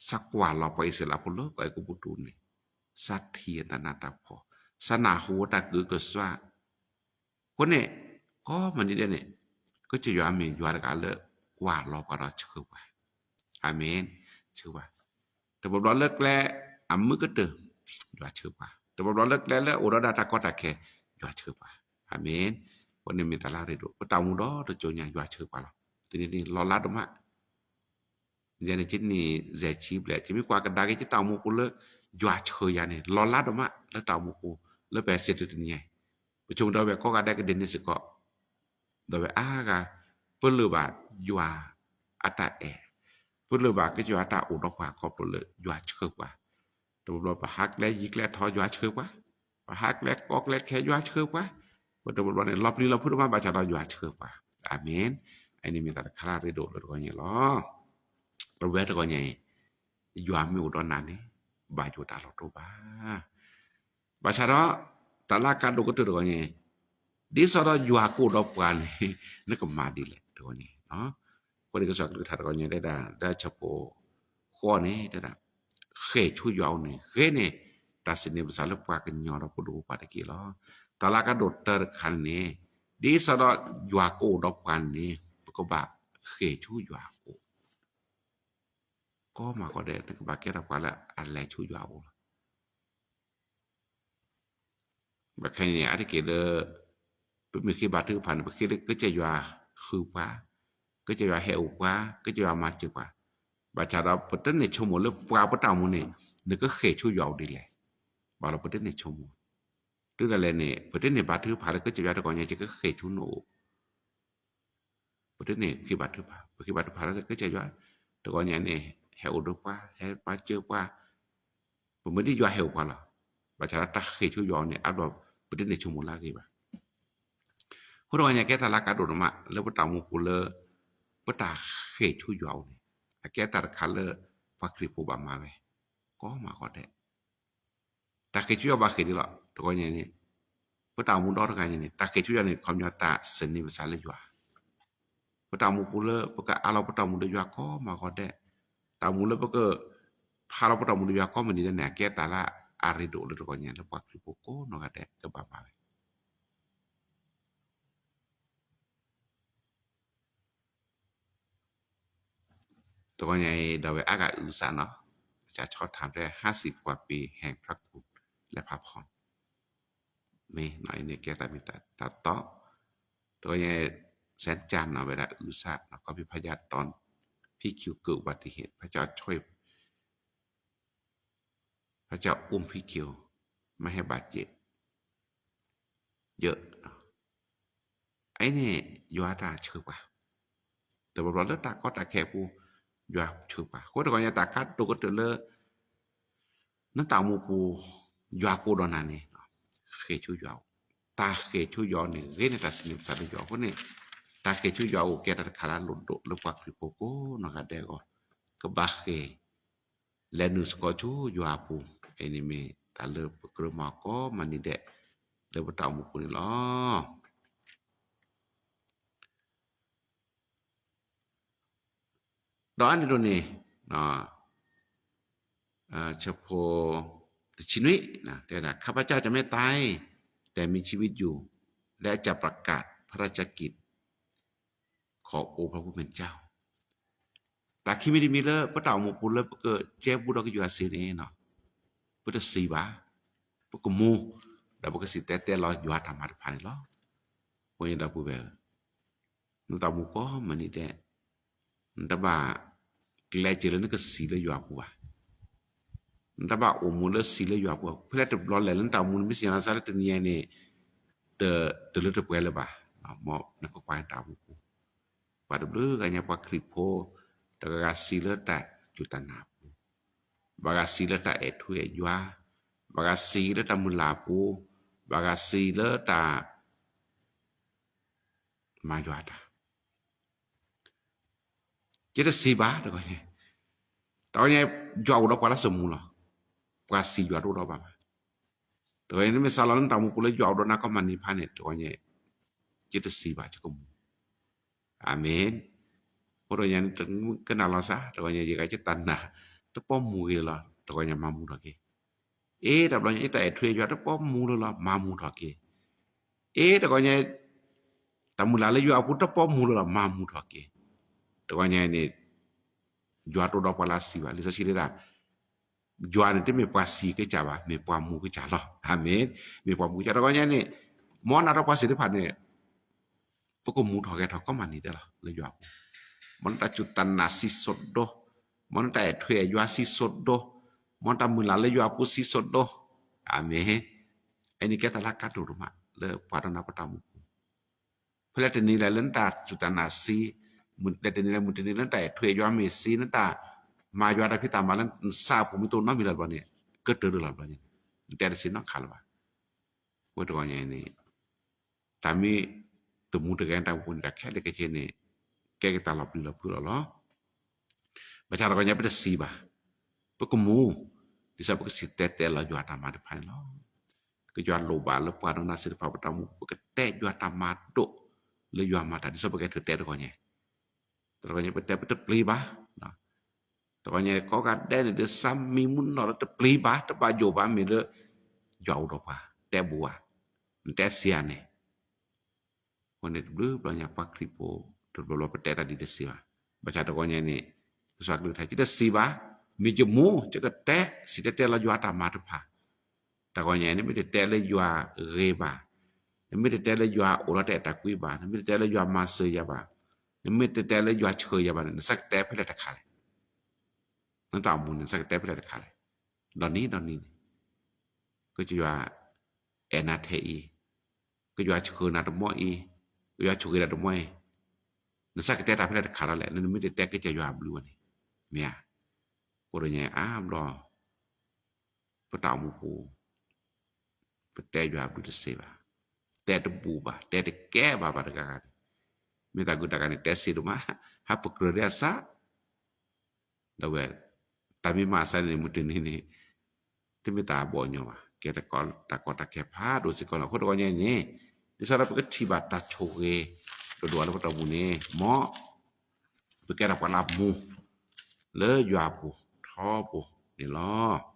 သးကွၢ်လီၤပှၤအံၣ်စရ့လးဖိလၢကီၢ်အဲၤကူပတူးန့ၣ်, သးထံၣ်အတၢ်နးတၢ်ဖှီၣ်, သးနၢ်ဟူအတၢ်ကဟုကစွါ, အဃိန့ၣ်, ကိးမုၢ်နံၤဒဲးန့ၣ်, ကစၢ်ယွၤမ့ၢ်ယွၤတဂၤလၢ ကွၢ်လီၤပှၤဒီးဆှၢပှၤ, အၤမ့ၣ်, ဆှၢပှၤ တဘျီဘျီလၢကျဲအမုာ်ကတၢၢ်, ယွၤဆှၢပှၤ, တဘျီဘျီလၢကျဲလၢအိၣ်ဒီးဒၣ်တၢ်ကီတၢ်ခဲ, ယွၤဆှၢပှၤ, အၤမ့ၣ်. အဃိန့ၣ်မ့ၢ်တၢ်လၢအရ့ဒိၣ်, ပတၢ်အိၣ်မူဒီတကၠိညါ ယွၤဆှၢပှၤလီၤ. တနံၤန့ၣ်လီၤလးဒိၣ်မး, ယဲန့ၣ် ယနံၣ်ယဲၢ်ဆံဘျဲၣ်, ယမ့ၢ်ကွၢ်ကဒါက့ၤယတၢ်အိၣ်မူပူၤလၢ ယွၤဆှၢယၤန့ၣ် လီၤလးဒိၣ်မးလၢတၢ်အိၣ်မူပူၤ, လၢပဟဲစံးတနံၤညါအံၤ, ပဆိကမိၣ်ဒီးဝဲကိးဂၤဒဲးကဒ့န့ၣ်စ့ၢ်ကီး, ဒီးဝဲအါဂၤ, ပလၢၢ်ဘၣ်ယွၤအတၢ်အဲၣ်, ပလၢၢ်ဘၣ်ကစၢ်ယွၤအတၢ်အိၣ်ဒီးပှၤခီဖျိလၢယွၤဆှၢပှၤ, တဘျီဘျီပဟးကျဲယံၤကျဲထီယွၤဆှၢပှၤ, ပဟးကျဲကိးကျဲခဲယွၤဆှၢပှၤ, ပတဘျီဘျီန့ၣ် လီၤပျံၤလီၤဖုးဒိၣ်မးဘၣ်ဆၣ်ဒီးယွၤဆှၢပှၤ, အၤမ့ၣ်. အန့ၣ်မ့ၢ်တၢ်တခါလၢအရ့ဒိၣ်လၢတဂီၢ်ညါလီၤ. ပဝဲတဂီၢ်ညါအံၤ, ယွၤမ့ၢ်အိၣ်ဒီးနၤန့ၣ်, ဘၣ်ယိၣ်တၢ်လီၤတိၢ်ဘၣ်. ဘၣ်ဆၣ်ဒီး, တၢ်လၢအကါဒိၣ်ကတၢၢ်တဂီၢ်ညါအံၤ, ဒ်သိးဒီးယွၤကအိၣ်ဒီးပှၤန့ၣ်, နကမၤဒ်လဲၣ်တဂီၢ်ညါ, အဃိန့ၣ်ကစၢ်ကလုၢ်ကထါတဂီၢ်ညါတဲဒၣ် လၢဆၢဖိဃိးန့ၣ်တဲဒၣ်, ဃ့ၢ်ဆူယွၤအအိၣ်န့ၣ် ဂ့ၤန့ၢ်တၢ်စံးန့ၢ်ပသးလၢပှၤကညီဒီးပဒိၣ်ပပှၢ်တက့ၢ်လီၤ. တၢ်လၢအကါဒိၣ်တၢတခါန့ၣ်န့ၣ်, ဒ်သိးဒီးယွၤကအိၣ်ဒီးပှၤန့ၣ် ပကဘၣ်ဃ့ၢ်ဆူယွၤအအိၣ် ကိးမုၢ်နံၤဒဲး နကဘၣ်ကဲထီၣ်ပှၤလၢအလဲၤဆူယွၤအအိၣ်လီၤ. ဘၣ်ခဲအံၤန့ၣ် အါတက့ၢ်လၢ ပမ့ၢ်ဃ့ဘါထုကဖၣ်န့ၣ် ပဃ့လၢကစၢ်ယွၤဃုပှၤ, ကစၢ်ယွၤဟဲအိၣ်ပှၤ, ကစၢ်ယွၤမၤစၢၤပှၤ, ဘၣ်ဆၣ်ဒီးပတန့ၢ်ဆိကမိၣ်လၢပှၤပတၢ်အိၣ်မူန့ၣ် နကဃ့ၢ်ဆူယွၤအိၣ်ဒ်လဲၣ်. ဘၣ်ဒီးပတန့ၢ်ဆိကမိၣ်, တုၤဒၣ်လဲာ်န့ၣ် ပတန့ၢ်ဘါထုကဖၣ်လၢကစၢ်ယွၤတဂီၢ်ညါ ယကဃ့ၢ်ဆူနအိၣ် ပတန့ၢ်ဃ့ဘါထုကဖၣ်, ပဃ့ဘါထုကဖၣ်လၢကစၢ်ယွၤ, တဂီၢ်ညါန့ၣ် ဟဲအိၣ်ဒီးပှၤ, ဟဲပှၤစၢၤပှၤ, ပမ့ၢ်ဒ်ယွၤဟဲအိၣ်ပှၤလီၤ. ဘၣ်ဆၣ်ဒီးတၢ်ဃ့ၢ်ဆူယွၤန့ၣ် အါဘျီပတန့ၢ်ဆိကမိၣ်လၢအဂ့ၤဘၣ်. အဃိတဂီၢ်ညါကဲတၢ်လၢအကါဒိၣ်ဒိၣ်မး လၢပတၢ်အိၣ်မူပူၤလၢ ပတၢ်ဃ့ၢ်ဆူယွၤအိၣ်န့ၣ် အကဲတၢ်တခါလၢ ပှၤခရံာ်ဖိဘၣ်မၤဝဲ ကိးမးဂီၤဒဲး. တၢ်ဃ့ၢ်ဆူယွၤဘၣ်ဃ့ၢ်ဒ်လဲၣ် တဂီၤညါန့ၣ် ပတၢ်အိၣ်မူဒီတဂၤညါန့ၣ် တၢ်ဃ့ၢ်ဆူယွၤန့ၣ် ခီပညီတၢ်စံးန့ၢ်ပသးလၢယွၤ ပတၢ်အိၣ်မူပူၤလၢပကအးလီၤပတၢ်အိၣ်မူဒီးယွၤကိးမးဂီၤဒဲး, တၢ်အိၣ်မူလၢပက ဖးလီၤပတၢ်အိၣ်မူဒီးယွၤကိးမုၢ်နံၤဒဲးန့ၣ် အကဲတၢ်လၢအရ့ဒိၣ်လၢတဂီၤညါလၢပှၤခရံာ်ဖိကိးနီၢ်ဂၤဒဲးကဘၣ်မၤဝဲ တဂီၤညါအံၤ ဒီးဝဲအါဂၤအုၣ်စးနီၤ, ကဆီထါဖဲ ห้าสิบกว่าปีแห่งพระคุณและพระพร မ့ၢ်နီၤ အံၤန့ၣ်ကဲတၢ်မ့ၢ်တၢ်တီ, တဂီၤညါ แสนจันทร์ နီၤ ဝဲဒၣ်အုၣ်စးနီၤ ก็เป็นพยานตอนพี่คิวเกิดอุบัติเหตุ พระเจ้าช่วย พระเจ้าอุ้มพี่คิวไม่ให้บาดเจ็บเยอะ အံၤန့ၣ် ယွၤတၢ်ဆှၢပှၤ, တဘျီဘျီလၢတၢ်ကီတၢ်ခဲအပူၤ ယွၤဆှၢပှၤ, အဃိတဂီၤညါတၢ်ကါဒိၣ်ကတၢၢ်လၢ နတၢ်အိၣ်မူပူၤ ယွၤကအိၣ်ဒီးနၤန့ၣ် ဃ့ၢ်ဆူယွၤအိၣ်, တၢ်ဃ့ၢ်ဆူယွၤအိၣ်န့ၣ် ဂ့ၤန့ၢ်တၢ်စံးန့ၢ်ပသးလၢယွၤအဃိန့ၣ်, တၢ်ဃ့ၢ်ဆူယွၤအိၣ်ကဲတၢ်တခါလၢအလိၣ်ဒိၣ်လၢပှၤခရံာ်ဖိကိးနီၢ်ဂၤဒဲးအဂီၢ်, ကဘၣ်ဃ့ၢ် လဲၤနုာ်သကိးဆူယွၤအပူၤ, အံၤန့ၣ်မ့ၢ်တၢ်လၢပကြၢးမၤကိးမုၢ်နံၤဒဲး လၢပတၢ်အိၣ်မူပူၤန့ၣ်လီၤ. ဒီးအါန့ၣ်ဒိၣ်န့ၣ် ဆၢဖိ တဆံနွံ တဲဒၣ် ข้าพเจ้าจะไม่ตาย แต่มีชีวิตอยู่ และจะประกาศพระราชกิจขององค์พระผู้เป็นเจ้า တၢ်ခံမံၤတမံၤလၢ ပတၢ်အိၣ်မူပူၤလၢပကကဲဘူးဒီးကယွၤစ့ၢ်န့ၣ်, ပတစံးဘၣ်, ပကမူ, ဒီးပကစံၣ်တဲၤတဲလီၤယွၤတၢ်မၤတဖၣ်န့ၣ်လီၤ. ဖိညၣ်ဒီပုၢ်ဝဲၢ် နတၢ်အိၣ်မူကိးမုၢ်နံၤဒဲး, နတဘၣ်ကျဲးစၢးလၢနကစံးလၢယွၤပူၤဘၣ်. နတဘၣ်အိၣ်မူလၢစံးလၢယွၤပူၤဘၣ်. ဖဲလဲၣ်တဘျီလဲၣ်လၢနတၢ်အိၣ်မူန့ၣ် မ့ၢ်စံးလီၤစၢ်လၢတနံၤအံၤန့ၣ်, တလၢတပှဲၤလၢၤဘၣ်, မ်နကကွၢ်နတၢ်အိၣ်မူပူၤ, ပှၤတဘျုးဂၤညါပှၤခရံာ်ဖိ, တဂၤဂၤစံးလၢတၢ်စူၢ်တၢ်နာ်ပူၤ, ဘၣ်ဂၤစံးလၢတၢ်အဲၣ်ထူအဲၣ်ယွၤ, ဘၣ်ဂၤစံးလၢတၢ်မုၢ်လၢ်ပူၤ, ဘၣ်ဂၤစံးလၢတၢ် မၤယွၤတၢ် ယတစံးဘၣ်တဂီၤညါ, တဂီၤညါ ယွၤအိၣ်ဒီးပှၤလၢစိာ်မူလီၤ. ပှၤစံးယွၤတအိၣ်ဒီးဘၣ်ဘၣ်. တဂီၤညါ နမ့ၢ်စးလီၤလၢနတၢ်အိၣ်မူပူၤလၢယွၤအိၣ်ဒီးနၤကိးမုၢ်နံၤတဖၣ်န့ၣ် တဂီၤညါ ယတစံးဘၣ် ယကမူ. အၤမ့ၣ်. အဃိတဂီၤညါ နတကနၣ်လီၤစၢ် တဂီၤညါ ယဂၤယတၢ်နာ် တပိာ်မူဂ့ၤလီၤ. တဂီၤညါမၤမူထီၣ်က့ၤ. အ့ တဘျီညါ ယတၢ်အဲၣ်ထူအဲၣ်ယွၤတပိာ်မူလၢၤလီၤ မၤမူထီၣ်က့ၤ. အ့ တဂီၤညါ တၢ်မုၢ်လၢ်လၢယွၤအပူၤတပိာ်မူလၢၤလီၤ မၤမူထီၣ်က့ၤ. တဂီၤညါန့ၣ် ယွၤတအိၣ်ဒီးပှၤလၢအစံးဘၣ်. လံာ်စီဆှံတဲဒၣ် ယွၤန့ၣ်တမ့ၢ်ပှၤစံးကစၢ်ဘၣ်, မ့ၢ်ပှၤမူကစၢ်လီၤ. အၤမ့ၣ်. မ့ၢ်ပှၤမူကစၢ် တဂီၤညါန့ၣ် မ်နၤဒီးပှၤစံးတဖၣ်န့ၣ် ပကမူထီၣ်ဂဲၤထီၣ်ကိးမုၢ်နံၤဒဲးလီၤ လၢယွၤအပူၤ. မ်နတၢ်စူၢ်တၢ်နာ်စံးစိၤဒိ, မ်နတၢ်အဲၣ်ထူအဲၣ်ယွၤစံးစိၤဒိ, မ်နတၢ်မုၢ်လၢ်လၢယွၤအပူၤစံးစိၤဒိ. အၤမ့ၣ်. အန့ၣ်ကဲတၢ်လၢအကါဒိၣ်ဒိၣ်မး လၢပှၤဒီးနၤပတၢ်အိၣ်မူပူၤ ဖဲလဲၣ်တနံၤလဲၣ်လၢနတၢ်စူၢ်တၢ်နာ်စံး, လဲၣ်တနံၤလဲၣ်မုၢ်တနံၤလၢနတၢ်အဲၣ်ထူအဲၣ်ယွၤမ့ၢ်စံး, နတၢ်မၤယွၤတၢ်ဖံးတၢ်မၤလၢနသးအပူၤမ့ၢ်တအိၣ်နီတမံၤလၢၤဘျီန့ၣ် ကတၢၢ်တလၢာ်လီၤဘျီန့ၣ် နတဲတစံးနီတခါလၢၤဘၣ်. အဃိတဂီၤညါအံၤန့ၣ် တၢ်မ့ၢ်တမူတဂဲၤတၢ်အိၣ်မူပူၤန့ၣ် တၢ်ခဲလၢာ်ခဲဆ့န့ၣ် ကဲက့ၤတၢ်လီၤပျံၤလီၤဖုးလီၤလီၤ. ဘၣ်ဆၣ်တဂီၤညါ ပတစံးဘၣ်, ပကမူ, ဒ်သိးပကစံၣ်တဲၤတဲလီၤယွၤတၢ်မၤတဖၣ်န့ၣ်လီၤ. ကယွၤလိၣ်ဘၣ်လၢပှၤဒီးနၤသ့ၣ်တဖၣ်ပတၢ်အိၣ်မူ ပကတဲယွၤတၢ်မၤဒိၣ်လၢယွၤမၤတၢ် ဒ်သိးပကထုးတဲတဂီၤညါ တဂီၤညါ ပတဲပတပျံၤဘၣ်. တဂီၤညါ ကိးဂၤဒဲးန့ၣ် ဒ်စၢ်မံၤမုၢ်နီၢ်လၢတပျံၤဘၣ် တဘၣ်ယိၣ်ဘၣ် မ့ၢ်လၢ ယွၤအိၣ်ဒီးပှၤ တဲဘူးဧါ, နတဲစံးဧါန့ၣ် အဃိန့ၣ် တဘျုးဘျီညါ ပှၤခရံာ်ဖိ တဘျီဘျီပတဲတၢ်ဒ်တစံးဘၣ်. ဘၣ်ဆၣ်တဂီၤညါန့ၣ် ကစၢ်ကလုၢ်ကထါ ယတစံးဘၣ်, မ့ၢ်ယမူ ယကတဲ စံၣ်တဲၤတဲလီၤယွၤတၢ်မၤတဖၣ်. တဂီၤညါ နမ့ၢ်တတဲလၢယွၤဂ့ၤဘၣ်, နမ့ၢ်တတဲလၢယွၤအိၣ်လီၤတၢ်အဲၣ်တၢ်ကွံဘၣ်, နမ့ၢ်တတဲလၢယွၤမၤစၢၤယၤဘၣ်, နမ့ၢ်တတဲလၢယွၤဆှၢယၤဘၣ်န့ၣ် နဆၢကတဲဖဲလဲၣ်တခါလဲၣ်. နတၢ်အိၣ်မူန့ၣ် နဆၢကတဲဖဲလဲၣ်တခါလဲၣ်. ဒီနံၤဒီနံၤန့ၣ် ကစၢ်ယွၤအဲၣ်နၤထဲအံၤ, ကစၢ်ယွၤဆှၢနၤတမံၤအံၤ, ကစၢ်ယွၤဆိၣ်ဂ့ၤနၤတမံၤအံၤ, နဆၢကတဲတၢ်ဖဲလဲၣ်တခါဒီးလဲၣ်, နမ့ၢ်တတဲကစၢ်ယွၤအဘျုးဝဲန့ၣ်, မ့ၢ်ဧါ. အဃိတဂီၤညါအါဘျီ ပတၢ်အိၣ်မူပူၤ ပတဲယွၤအဘျုးတစ့ၢ်ဘၣ်, တဲတဘူးဘၣ်, တဲတကဲဘၣ်ဘၣ်တဂၤဂၤန့ၣ်, မ့ၢ်တၢ်ဂုၤတၢ်ဂၤန့ၣ် တဲစ့ဒိၣ်မး, အပကြၢးဒ်အစၢ်, ဒီးဝဲ, တၢ်မ့ၢ်မၤအစၢ်န့ၣ် မုၢ်တနံၤန့ၣ် တမ့ၢ်တၢ်ဘီၣ်ညီဘၣ်, ကဲတၢ်ကီတၢ်ခဲဖးဒိၣ်စ့ၢ်ကီးလီၤ. အဃိတဂီၢ်ညါအံၤန့ၣ်, ဒ်သိးဒီးပကထံၣ်ဘၣ်တၢ်ဆိၣ်ဂ့ၤ ဒိၣ်ဒိၣ်လၢပတၢ်အိၣ်မူန့ၣ်, မ်ပကဲထီၣ်ပှၤလၢအမူ လၢယွၤအပူၤထီဘိန့ၣ်လီၤ.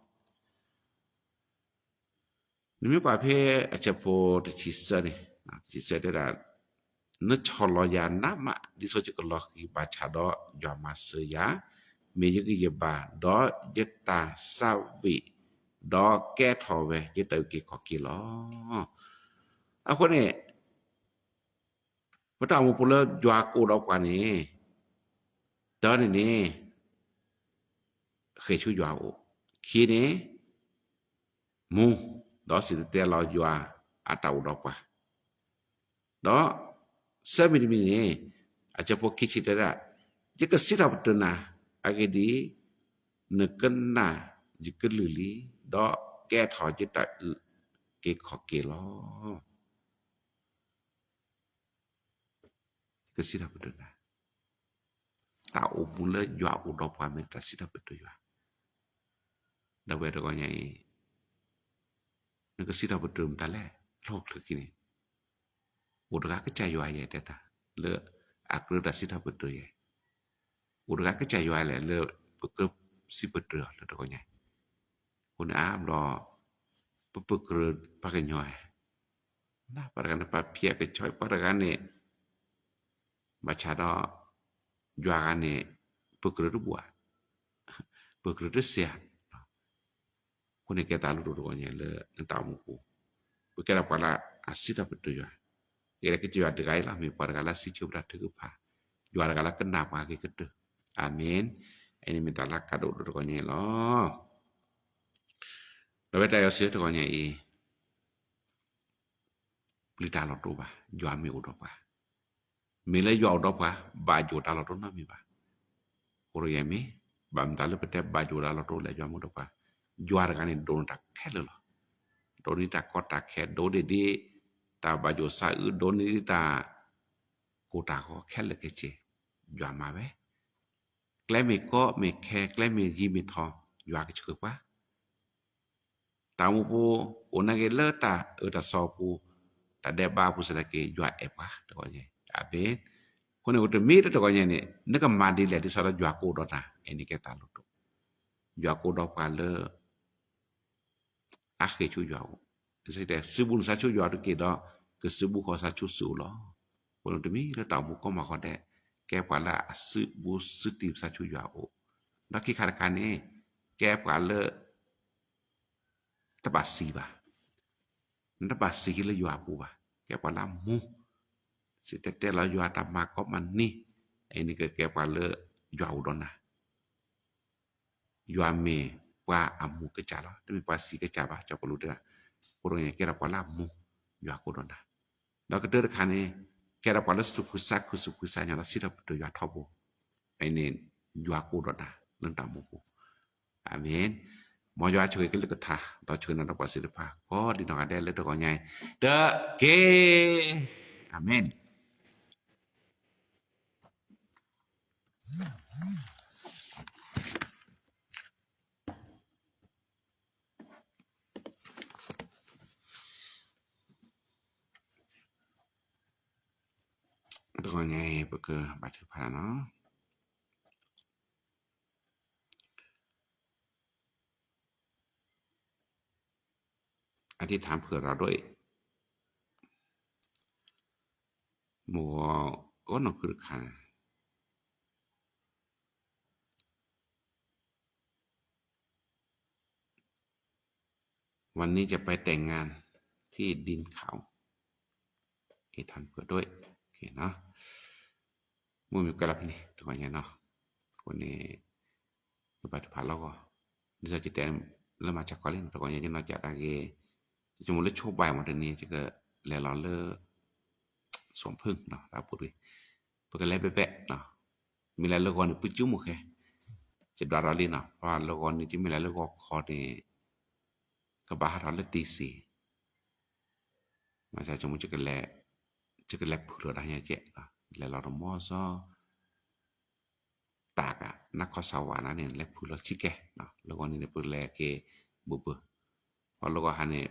နမ့ၢ်ကွၢ်ဖဲအဆၢဖိတဆံသၢန့ၣ်, တဆံသၢတဲဒၣ်, နဆီၣ်လီၤယၤနးမး ဒ်သိးယကလီၤဃံၤ ဘၣ်ဆၣ်ဒီးယွၤမၤစၢၤယၤ, မ့ၢ်ယဂံၢ်ယဘါ ဒီးယတၢ်ဆါဝံၣ်, ဒီးကဲထီၣ်ဝဲယတၢ်အုၣ်က့ၤခီၣ်က့ၤလီၤ. အဃိန့ၣ် ပတၢ်အိၣ်မူပူၤလၢယွၤကအိၣ်ဒီးပှၤန့ၣ်, တၢန့ၣ်န့ၣ် ဃ့ၢ်ဆူယွၤအအိၣ်, ခံန့ၣ် မူ, ဒီးစံၣ်တဲၤတဲလီၤယွၤအတၢ်အိၣ်ဒီးပှၤ, ဒီး ဆၢမံၤတမံၤန့ၣ်, အဆၢဖိခံဆံတဲဒၣ်, ယကစံးထီၣ်ပတြၢၤနၤ, အဂ့ၢ်ဒ်အံၤ, နကနၣ်ယကလုၢ်လံ, ဒီးကဲထီၣ်ယတၢ်အုၣ်က့ၤခီၣ်က့ၤလီၤ. ကစံးထီၣ်ပတြၢၤနၤ, တၢ်အိၣ်မူလၢယွၤအိၣ်ဒီးပှၤမ့ၢ်တၢ်စံးထီၣ်ပတြၢၤယွၤ, ဒီးဝဲတဂီၢ်ညါအံၤ, နကစံးထီၣ်ပတြၢၤမတၤလဲၣ်, လၢဟီၣ်ခိၣ်ချၢခံန့ၣ်, အိၣ်တဂၤကစၢ်ယွၤယဲတဲတၢ်, လၢအကြၢးတၢ်စံးထီၣ်ပတြၢၤယဲ, အိၣ်တဂၤကစၢ်ယွၤလဲၣ် လၢပကစံးပတြၢၤအီၤလၢတဂီၢ်ညါ, အဃိန့ၣ်အါဘျီ, ပပကြၢးပှၤကညီ, ပှၤတဂၤန့ၣ် ပှၤဖံးအကဆီ, ပှၤတဂၤန့ၣ် ဘၣ်ဆၣ်ဒီး ယွၤဂၤန့ၣ် ပကြၢးတဘၣ်ဧါ, ပကြၢးတစ့ၢ်ဧါ. အဃိန့ၣ်ကဲသးလိဒိၣ်တဂီၢ်ညါလၢနတၢ်အိၣ်မူပူၤ, ပကဲထီၣ်ပှၤလၢအစံးထီၣ်ပတြၢၤယွၤ, ကဲဒၣ်ကစၢ်ယွၤတဂၤအံၤလီၤ, မ့ၢ်ပှၤတဂၤလၢစံးဆၢပတြၢၤထုကဖၣ်, ယွၤတဂၤလၢကနၣ်ပှၤအဂ့ၤကတၢၢ်, အၤမ့ၣ်. အန့ၣ်မ့ၢ်တၢ်လၢအကါဒိၣ်ဒိၣ်တဂီၢ်ညါလီၤ. ဒီးဝဲတၢ်ယွၤစံးတဂီၢ်ညါအံၤ ပျံၤတၢ်လီၤတိၢ်ဘၣ်, ယွၤမ့ၢ်အိၣ်ဒီးပှၤ, မ့ၢ်လၢယွၤအိၣ်ဒီးပှၤ ဘၣ်ယိၣ်တၢ်လီၤတိၢ်နီတမံၤဘၣ်. အဃိတဂီၢ်ညါမ့ၢ်, ဘၣ်မတၤလၢပတဲဘၣ်ယိၣ်တၢ်လီၤတိၢ်လဲၣ်, ယွၤမ့ၢ်အိၣ်ဒီးပှၤ, ယွၤတဂၤန့ၣ် ဒိးန့ၢ်တၢ်ခဲလၢာ်လီၤ. ဒိးန့ၢ်တၢ်ကီတၢ်ခဲ, ဒိးန့ၢ်ဒ်တၢ်ဘၣ်ယိၣ်စးအုး, ဒိးန့ၢ်ဒ်တၢ်ကိၢ်တၢ်ဂီၤခဲလၢာ်ခဲဆ့, ယွၤမၤဝဲ. ကျဲမ့ၢ်ကီမ့ၢ်ခဲ, ကျဲမ့ၢ်ယံၤမ့ၢ်ထီ, ယွၤကဆှၢပှၤ တၢ်အိၣ်မူပူၤ, အိၣ်နာ်က့ၤလၢတၢ်အၢတၢ်သီပူၤ, တၢ်ဒဲးဘးပူၤစ့ၢ်ကီး ယွၤအဲၣ်ပှၤတဂီၢ်ညါ, အၤမ့ၣ်. အဃိန့ၣ် အိၣ်တမံၤလၢတဂီၢ်ညါန့ၣ် နကမၤဒ်လဲၣ် ဒ်သိးဒီးယွၤကအိၣ်ဒီးနၤ, အန့ၣ်ကဲသးလိဒိၣ်, ယွၤကအိၣ်ဒီးပှၤလၢ အဃ့ၢ်ဆူယွၤအအိၣ်, စံးဘျုးနစၢ်ဆူယွၤတက့ၢ်ဒီး ကစံးဘျုးဃီၤစၢ်ဆူစုအိၣ်လီၤ. အဃိန့ၣ် တမံၤလၢတၢ်အိၣ်မူကိးမးခီဒဲး, ကဲပှၤလၢအစံးဘျုးစံးတံၢ်စၢ်ဆူယွၤအအိၣ်, ဒီးခံခါတခါန့ၣ် ကဲပှၤလၢ တဘၣ်စံးဘၣ်, နတဘၣ်စံးက့ၤလၢယွၤအပူၤဘၣ်, ကဲပှၤလၢအမူ, စံၣ်တဲၤတဲလီၤယွၤတၢ်မၤကိးမးန့ၣ်, အအံၤန့ၣ်ကကဲပှၤလၢယွၤအိၣ်ဒီးနၤ ယွၤမ့ၢ်ပှၤအမူကစၢ်လီၤ, တမ့ၢ်ပှၤစံးကစၢ်ဘၣ်, ကၠီၣ်ပလူးတဲဒၣ်, အဃိတဂီၢ်ညါ ကဲထီၣ်ပှၤလၢအမူ, ယွၤကအိၣ်ဒီးနၤ, ဒီးကတၢၢ်တခါန့ၣ်, ကဲထီၣ်ပှၤလၢသူၣ်ဖှံသးခု သူၣ်ဖှံသးညီ ဒီးစံးထီၣ်ပတြၢၤယွၤထီဘိ, အအံၤန့ၣ် ယွၤကအိၣ်ဒီးနၤလၢနတၢ်အိၣ်မူပူၤ, အၤမ့ၣ်. မ်ယွၤဆိၣ်ဂ့ၤကလုၢ်ကထါ ဒီးဆိၣ်ဂ့ၤနၤဒီးပှၤသ့ၣ်တဖၣ် ကိးဒံနီၢ်ဂၤဒဲးလၢတဂီၢ်ညါအံၤ တက့ၢ်, အၤမ့ၣ်. တဂီၢ်ညါအံၤ ပကဘါထုကဖၣ်နီၤ. အဓိဋ္ဌာန် ဖုၣ်ထီၣ်ဒိၣ်အံၤ, မုၢ်ဂီၤကိးနီၢ်ခုတခါန့ၣ် วันนี้จะไปแต่งงานที่ดินเขา အဓိဋ္ဌာန် ဖုၣ်ထီၣ်ဒိၣ်အံၤ, မုၢ်မ့ၢ်ကွဲးလီၤဖဲန့ၣ် တဂီၢ်ညါနီၤ, အဃိန့ၣ် ပဘါထုကဖၣ်လီၤဂီၢ်, ဒ်သိးယတဲလၢမၤစၢၤကီးလံနီၤ တဂီၢ်ညါ ယနီၢ်ကစၢ်ဒၣ်ဂ့ၤ, ယဆိကမိၣ်လၢဆိဘၣ်မးတနံၤ ယကလဲၤလီၤလၢ စွန်ဖုၣ်နီၤ တၢ်ပူၤတဂ့ၤ, ပကလဲၤဘဲဘဲနီၤ, မ့ၢ်လဲၤလၢဂီၤန့ၣ် ပစုမုၢ်ဃဲ, ယဒွးထီၣ်လံနီၤ, ပှၤလၢဂီၤန့ၣ် ယမ့ၢ်လဲၤလၢဂီၤခီန့ၣ် ကဘၣ်ဟးထီၣ်လၢတံၢ်စ့ၢ် မၤစၢၤဆိကမိၣ် ယကလဲၤဖုၣ်လီၤတၢ်ညါကဲး, လဲၤလီၤတမီၤစီၤ, တၢ်ကနၣ်ခီၣ်ဆၢဝါနၤန့ၣ် လဲၤဖုးလီၤဆံးကဲ, လၢဂီၢ်န့ၣ်န့ၣ် ပလဲၤက့ၤဘၣ်ဘၣ်, ပှၤလၢဂီၢ်ဟါန့ၣ်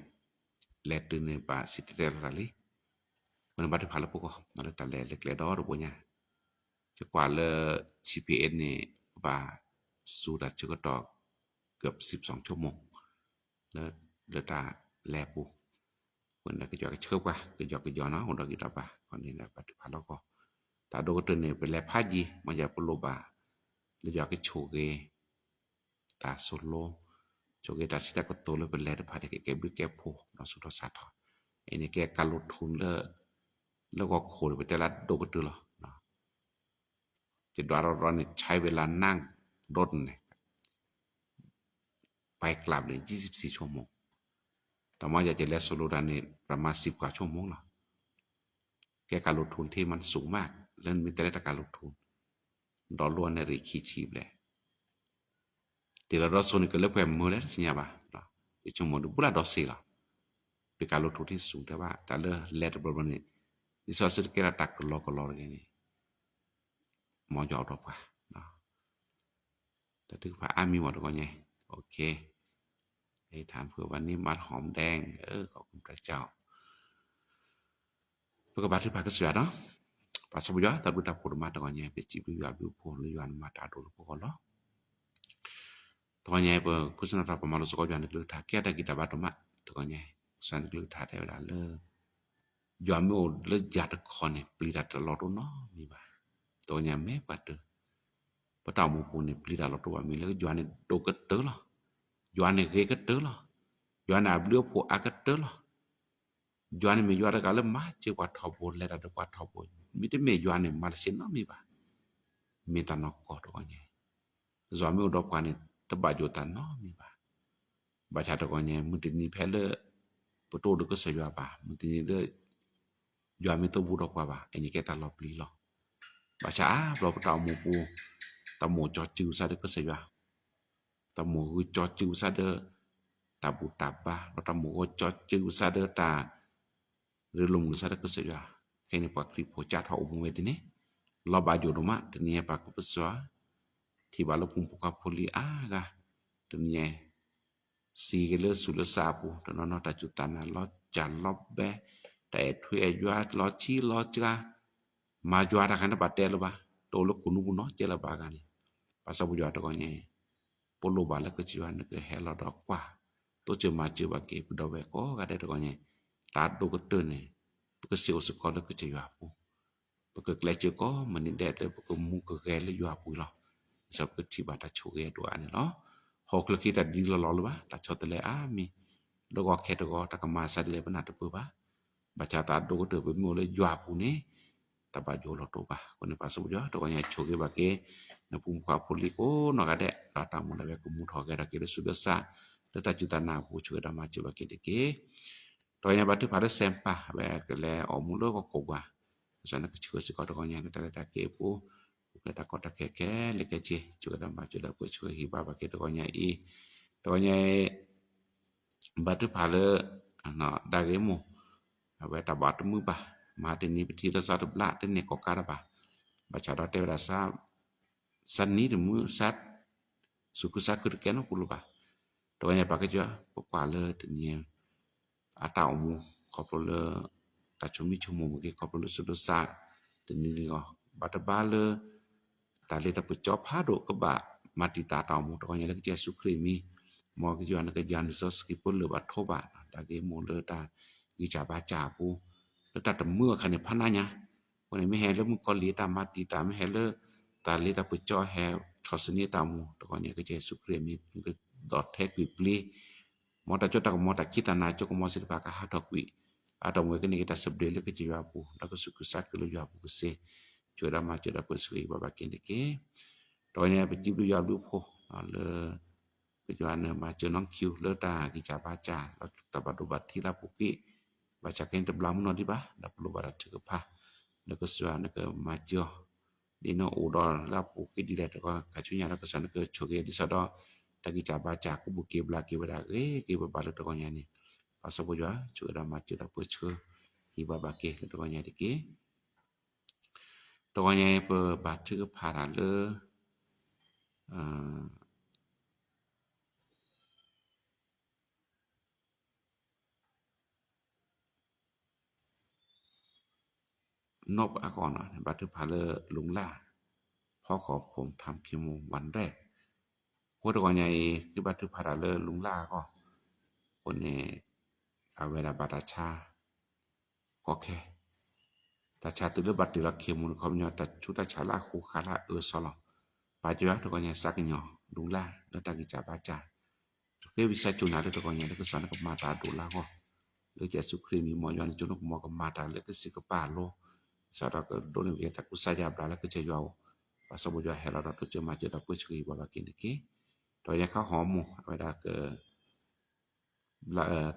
လဲၤတုၤန့ၣ်ဘၣ်စံၣ်တဲၤတဲလီၤတၢ်လံ, အဃိန့ၣ်ဘၣ်ထုကဖၣ်လၢပဂီၢ် လၢတၢ်လဲၤလၢကျဲဒီတဘိညါ, ယကွၢ်လၢ ဆံးဖ့းအ့န့ၣ် ဘၣ်စူၤတၢ်ဆၢကတီၢ် ကၢးစံးပစီၤဆိကမိၣ် လၢ လၢတၢ်လဲၤပူၤ, အဃိန့ၣ်ကယီၤကဆှၢပှၤ ကယီၤကယီၤနီၤ အိၣ်ဒီးဂံၢ်ဒီးဘါ အဃိန့ၣ်ဘၣ်ထုကဖၣ်လီၤကီၢ်, တၢ်ဒိၣ်ကတၢၢ်န့ၣ် ပလဲၤဖးယံၤ မ့ၢ်ယၤပလိၣ်ဘၣ် လၢယွၤကဆိၣ်ဂ့ၤ တၢ်ဆိလိ, ဆိၣ်ဂ့ၤတၢ်စံးတၢ်ကတိၤလၢပလဲၤတဖၣ်န့ၣ် ကကဲဘျုးကဲဖှိၣ် ဒီးဆူးထီၣ်စးထီၣ်, အန့ၣ်ကဲကၤလိာ်ထူၣ်လၢ လၢဂီၤခိၣ်န့ၣ် ပတဲလၢဒိၣ်ကတၢၢ်လီၤ, ယဒွးရီၤရီၤန့ၣ် ใช้เวลานั่งรถန့ၣ် ไปกลับန့ၣ် ยี่สิบสี่ชั่วโมง, တၢ်မ့ၢ်ယၤယလဲၤဆိလိတၢ်န့ၣ် ประมาณสิบกว่าชั่วโมงလီၤ, ကဲကၤလိာ်ထူၣ်ထဲမး สูงมาก လၢနမ့ၢ်တဲလၢတၢ်ကၤလိာ်ထူၣ် ဒီးလိၣ်န့ၣ်ရံၣ်ခံဆံဘျဲၣ် တ့ၢ်လီၤဒီးစိၤန့ၣ် ကလၢပှဲၤမုာ်လဲၣ်တသ့ၣ်ညါဘၣ်, ယဆိကမိၣ်ဒုးဘူးလၢဒီးစ့ၢ်လီၤ, ပကၤလိာ်ထူၣ်ထဲ สูง တဲဘၣ် တၢ်လၢလဲၤတဘျီဘျီန့ၣ် ဒ်သိးစ့ၢ်တကဲထီၣ်တၢ်ကလီကလီတဂ့ၤန့ၣ် မ်ယွၤအိၣ်ဒီးပှၤ တၢ်ထုကဖၣ်အါမံၤမးတဂီၤညါ, โอเค ให้ทานเผื่อวันนี้ มัดหอมแดง เออ ขอบคุณพระเจ้า ပကဘၣ်ထုကဖၣ်ကစၢ်ယွၤနီၤ, ပၢ်စီၤပီယွၤ တၢ်ဘျုးတၢ်ဖှိၣ်ဒိၣ်မးတဂီၤညါ ပစံးဘျုးယွၤဘျုးဖှိၣ်လၢယွၤနမၤတၢ်ဒိၣ်လၢပဂီၢ်လီၤ. တဂီၤညါအံၤ ပဃုစနၢၣ်ထီၣ်ပမၤလိစ့ၢ်ကီးယွၤနကလုၢ်ကထါ ကဲတၢ်ဂံၢ်တၢ်ဘါဒိၣ်မး, တဂီၤညါအံၤ ကစၢ်နကလုၢ်ကထါတဲဝဲဒၣ်လၢ ယွၤမ့ၢ်အိၣ်လၢယၤတခီန့ၣ် ပျံၤတၢ်တလီၤတအိၣ်နီတမံၤဘၣ်. တဂီၤညါမ့ၢ်ပှၤတၢၢ် ပတၢ်အိၣ်မူပူၤန့ၣ် ပျံၤတၢ်လီၤတအိၣ်ဘၣ်မ့ၢ်လၢ ယွၤန့ၣ်ဒိၣ်ကတၢၢ်လီၤ. ယွၤန့ၣ်ဂ့ၤကတၢၢ်လီၤ. ယွၤန့ၣ်အဘျုးအဖှိၣ်အါကတၢၢ်လီၤ. ယွၤန့ၣ်မ့ၢ်ယွၤတဂၤလၢမၤစၢၤပှၤထီဘိ လဲၤတၢ်ဒီးပှၤထီဘိ, မ့တမ့ၢ်ယွၤန့ၣ် မၤတသ့နီတမံၤဘၣ်. မ့ၢ်တၢ်နီၢ်ကီၢ်တဂီၤညါ ယွၤမ့ၢ်အိၣ်ဒီးပှၤန့ၣ် တဘၣ်ယိၣ်တၢ်နီတမံၤဘၣ်. ဘၣ်ဆၣ်တဂီၤညါ မုၢ်တနံၤဖဲလၢ ပတအိၣ်ဒီးကစၢ်ယွၤဘၣ်, မုၢ်တနံၤလၢ ယွၤမ့ၢ်တအိၣ်ဘူးဒီးပှၤဘၣ်, အန့ၣ်ကဲတၢ်လီၤပျံၤလီၤ. ဘၣ်ဆၣ်အါဘျီပတၢ်အိၣ်မူပူၤ တၢ်မိၣ်ကၠီစုကစၢ်ဒီးကစၢ်ယွၤ, တၢ်မိၣ်ဂုာ်ကၠီစုကစၢ်ဒီး တၢ်ဘူၣ်တၢ်ဘါ, ဒီးတၢ်မိၣ်ဂုာ်ကၠီစုကစၢ်ဒီးတၢ် ရ့လိာ်မုာ်ကစၢ်ဒီးကစၢ်ယွၤ, ခဲအံၤန့ၣ် ပှၤခရံာ်ဖိကစၢ်ထီၣ်အိၣ်မူဝဲဒ်န့ၣ် လီၤဘၣ်ယိၣ်ဒိၣ်မး. တနံၤအံၤပှၤကပစၢ် ထံၣ်ဘၣ်လၢဖိမုၣ်ဖိခွါဖိလံၤအါဂၤ, တနံၤအံၤ စံးက့ၤလၢသူၣ်လၢသးအပူၤ တနီၤနီၤတၢ်စူၢ်တၢ်နာ်လီၤစၢ်လီၤဘဲ, တၢ်အဲၣ်ထွံအဲၣ်ယွၤလီၤဆံလီၤစှၤ, မၤယွၤတၢ်ခါန့ၣ်ဘၣ်တဲလၢၤဘၣ်, တအိၣ်လၢခိၣ်နူာ်ပူၤနီတစဲးလၢၤဘၣ်အဂၤန့ၣ်, ပၢ်စီၤပီယွၤတဂီၤညါအံၤ ပလိၣ်ဘၣ်လၢကစၢ်ယွၤနကဟဲလီၤဒီးကွၢ် တိစၢၤမၤစၢၤဘၣ်က့ၤ ပဒီပုၢ်ဝဲၢ်ကိးဂၤဒဲးတဂီၤညါအံၤ, တၢ်ဒိၣ်ကတၢၢ်န့ၣ် ပကစ့ၢ်အိၣ်စ့ၢ်ကီးလၢကစၢ်ယွၤအပူၤ, ပကကျဲးစၢးကိးမုၢ်နံၤဒဲးလၢပကမူကဂဲၤလၢယွၤအပူၤလီၤ. ဒ်သိးပကထံၣ်ဘၣ်တၢ်ဆိၣ်ဂ့ၤအဒိၣ်အါန့ၣ်လီၤ. ဟီၣ်ခိၣ်ချၢက့ၤတၢ်ဒ်လီၤလီၤလၢၤဘၣ်, တၢ်ဆီတလဲအါမံၤ, လၢဂီၤခဲတဂီၤ တၢ်ကမၤအသးဒ်လဲၣ်ပနၢ်တပၢၢ်ဘၣ်. ဘၣ်ဆၣ်တၢ်ဒိၣ်ကတၢၢ်ပမ့ၢ်အိၣ်လၢယွၤအပူၤန့ၣ် တၢ်ဘၣ်ယိၣ်လီၤတအိၣ်ဘၣ်. အဃိန့ၣ် ပၢ်စီၤပီယွၤတဂီၤညါအံၤ ဆိၣ်ဂ့ၤဘၣ်က့ၤ နဖိမုၣ်ဖိခွါဖိလံၤကိးနီၢ်ဂၤဒဲး ဒီးတၢ်အိၣ်မူဒၣ်ဝဲကမူထီၣ်ဂဲၤထီၣ်က့ၤလၢသူၣ်လၢသး လၢတၢ်စူၢ်တၢ်နာ်အပူၤ ဆိၣ်ဂ့ၤဒီးမၤစၢၤဘၣ်က့ၤတက့ၢ်. တဂီၤညါဘၣ်ထုကဖၣ်လၢစဲးပၢ် အဝဲကလဲၤအိၣ်မူလၢဟီၣ်ခိၣ်ပူၤ, ကစၢ်နကဆှၢစ့ၢ်ကီးတဂီၤညါလၢတၢ်လဲၤတၢ်က့ၤအပူၤ, ပကလဲၤတၢ်ကီတၢ်ခဲခဲလၢာ်ခဲဆ့ ဆိၣ်ဂ့ၤဒီးမၤစၢၤဒီးပၢဆှၢဟ့ၣ်ဘၣ်ဘၣ်က့ၤတဂီၤညါအံၤ, တဂီၤညါအံၤ ဘၣ်ထုကဖၣ်လၢ ဒၣ်ဂ့ၤမိၢ် အဝဲတၢ်ဘၣ်တမုာ်ဘၣ်, မဟါတနံၤပထံၣ်လၢသးတဘျါ တန့ၢ်ကီၢ်ကါတဘၣ်, ဘၣ်ဆၣ်ဒီးတဲဝဲဒၣ် သးနံၤတမုာ် သး သူၣ်ခုသးခုတကဲနီတပူၤလၢၤဘၣ်. တဂီၤညါပၢ်ကစၢ် ပကွၢ်လၢတနံၤ အတၢ်အိၣ်မူ ခီဖျိလၢ တၢ်ဆိမိၣ်ဆိကမိၣ်မ့ၢ်ဂ့ၤ ခီဖျိလၢသူၣ်လၢသး တနံၤန့ၣ်အီၤ ဘၣ်တဘါလၢ တၢ်လ့တၢ်ပစီဖးဒိၣ်ကဘၣ်မၤတံာ်တာ်တၢ်အိၣ်မူ တဂီၤညါလၢကစၢ်ယ့ၣ်ၡူးခရံာ်အမံၤ, မ်ကစၢ်ယွၤနကယၤနုာ်စီဆှံပလၢၢ်ဘၣ်ထိဘၣ် ဒၣ်ဂ့ၤမိၢ်လၢတၢ်ဂံၢ်စၢ်ဘါစၢ်အပူၤ လၢတၢ်တမုာ်အခါန့ၣ်ဖးနါညါ, အဃိန့ၣ် မ့ၢ်ဟဲလၢမုၣ်ကီၤလံၢ်တၢ်မၤတံာ်တာ် မ့ၢ်ဟဲလၢ တၢ်လ့တၢ်ပစီဟဲထီၣ်စ့န့ၢ်တၢ်အိၣ်မူ တဂီၤညါကစၢ်ယ့ၣ်ၡူးခရံာ်အမံၤ နကဒီးထဲကွံာ်ပျ့ၤ မ်တၢ်စိတၢ်ကမီၤတၢ်ခံးတၢ်နၤစိကမီၤသ့ၣ်တဖၣ်ကဟးထီၣ်ကွံာ်, အတၢ်အိၣ်မူကန့ၢ်က့ၤတၢ်သဘျ့လၢကစၢ်ယွၤအပူၤ ဒီးကသူၣ်ခုသးခုလၢယွၤအပူၤကသ့, ဆိၣ်ဂ့ၤဒီးမၤစၢၤဒီးပၢဆှၢဟ့ၣ်ဘၣ်ဘၣ်က့ၤန့ၣ်တက့ၢ်. တဂီၤညါပစံးဘျုးယွၤဘျုးဖှိၣ်လၢ ကစၢ်ယွၤန့ၣ်မၤစၢၤနီၢ်ခံလၢတၢ်ဂံၢ်စၢ်ဘါစၢ် ဒီးတၢ်ဘၣ်ဒိဘၣ်ထံးလၢအပူၤကွံာ်, ဘၣ်ဆၣ်က့န့ၣ်တဘျီမုၢ်နီၢ်ဒံးဘၣ် ဒီးပလိၣ်ဘၣ်တၢ်ထုကဖၣ် လၢကစၢ်ယွၤနကမၤစၢၤအီၤ ဒ်န့ၣ်အိၣ်ဒီးလၢအပူၤကွံာ်ဒ်လဲၣ်တခီ ခါဆူညါဒီးကစၢ်နကဆိၣ်ဂ့ၤဒ်သိးဒီး တၢ်ဂံၢ်စၢ်ဘါစၢ်ကဘိၣ်က့ၤဘျါက့ၤဝဲဒၣ်ဂ့ၤက့ၤဘၣ်ဘၣ်လၢတဂီၤညါန့ၣ်, ပၢ်စီၤပီယွၤ ဆိၣ်ဂ့ၤဒီးမၤစၢၤဒီးပၢဆှၢ ဟ့ၣ်ဘၣ်ဘၣ်က့ၤလၢတဂီၤညါတက့ၢ်. တဂီၤညါအံၤပဘၣ်ထုကဖၣ်တၢ်လၢ နီၢ်ပအါကီၢ်နီၤ ဘါထုကဖၣ်လၢ ลุงหล้า พ่อของผมทำเคมีวันแรก အဃိတဂီၤညါအံၤ ဃ့ဘါထုကဖၣ်တၢ်လၢ ลุงหล้า အဂီၢ် အဃိန့ၣ် အဝဲဒၣ်ဘၣ်တၢ်ဆါ ကီခဲ တၢ်ဆါတုၤလၢဘၣ်တ့ၢ်လီၤ เคมี န့ၣ် ခီပညီ တၢ်ဆူးတၢ်ဆါလၢအဃိဃာ်လၢအအၢစီလီၤ. ပာ်စၢၤတဂီၤညါ စးကညီၤ ลุงหล้า လၢတၢ်ဂံၢ်စၢ်ဘါစၢ် ဃ့ဝံသးစူၤနၤလၢတဂီၤညါလၢကစၢ်နကမၤတၢ်ဒိၣ်လၢအဂီၢ် လၢကစၢ်ယ့ၣ်ၡူးခရံာ်မံၤ မ်ယွၤနကၠိနကမီၤကမၤတၢ်လၢကစံးကပာ်အလိၤ ကစၢ်ဒီးကဒိးန့ၢ်ဝဲတၢ်ကူစါယါဘျါလၢကစၢ်ယွၤအိၣ် ပှၤစီၤဘိယွၤဟဲလီၤဒီးတိစၢၤမၤစၢၤဒီးပၢဆှၢကဟံၣ်ပှၤဘၣ်က့ၤန့ၣ်တက့ၢ်. ဒီးညါခါဟီၣ်မူ အဝဲဒၣ်က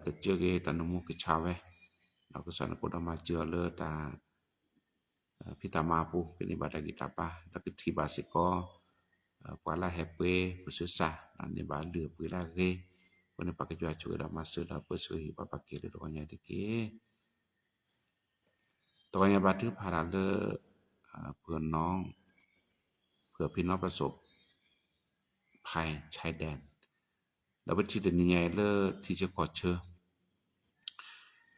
ကစၢၢ်က့ၤတၢ်နမူကဆါဝဲ ဒီးကစၢ်နကအိၣ်ဒီးမၤစၢၤအီၤလၢတၢ် ဖံးတၢ်မၤအပူၤ ကန့ၢ်ဘၣ်တၢ်ဂံၢ်တၢ်ဘါ ဒီးကထံၣ်ဘၣ်စ့ၢ်ကီး ပှၤလၢဟဲပှ့ၤပစုစၢ် ဒီးန့ၢ်ဘၣ်လုၢ်ပှ့ၤလၢအဂ့ၤ အဃိန့ၣ် ပှၤကစၢ်ယွၤဆိၣ်ဂ့ၤဒီးမၤစၢၤဒီးပၢဆှၢဟံၣ်ပှၤဘၣ်က့ၤလၢတဂီၤညါတက့ၢ်. တဂီၤညါဘါထုကဖၣ်တၢ်လၢ ဖုနီၢ် ဖုဖံနီၢ်ပစိာ် ဖဲ ชายแดน ဒီးပထံၣ်တနံၤညါအံၤလၢထံဆၢကီၢ်ဆၢ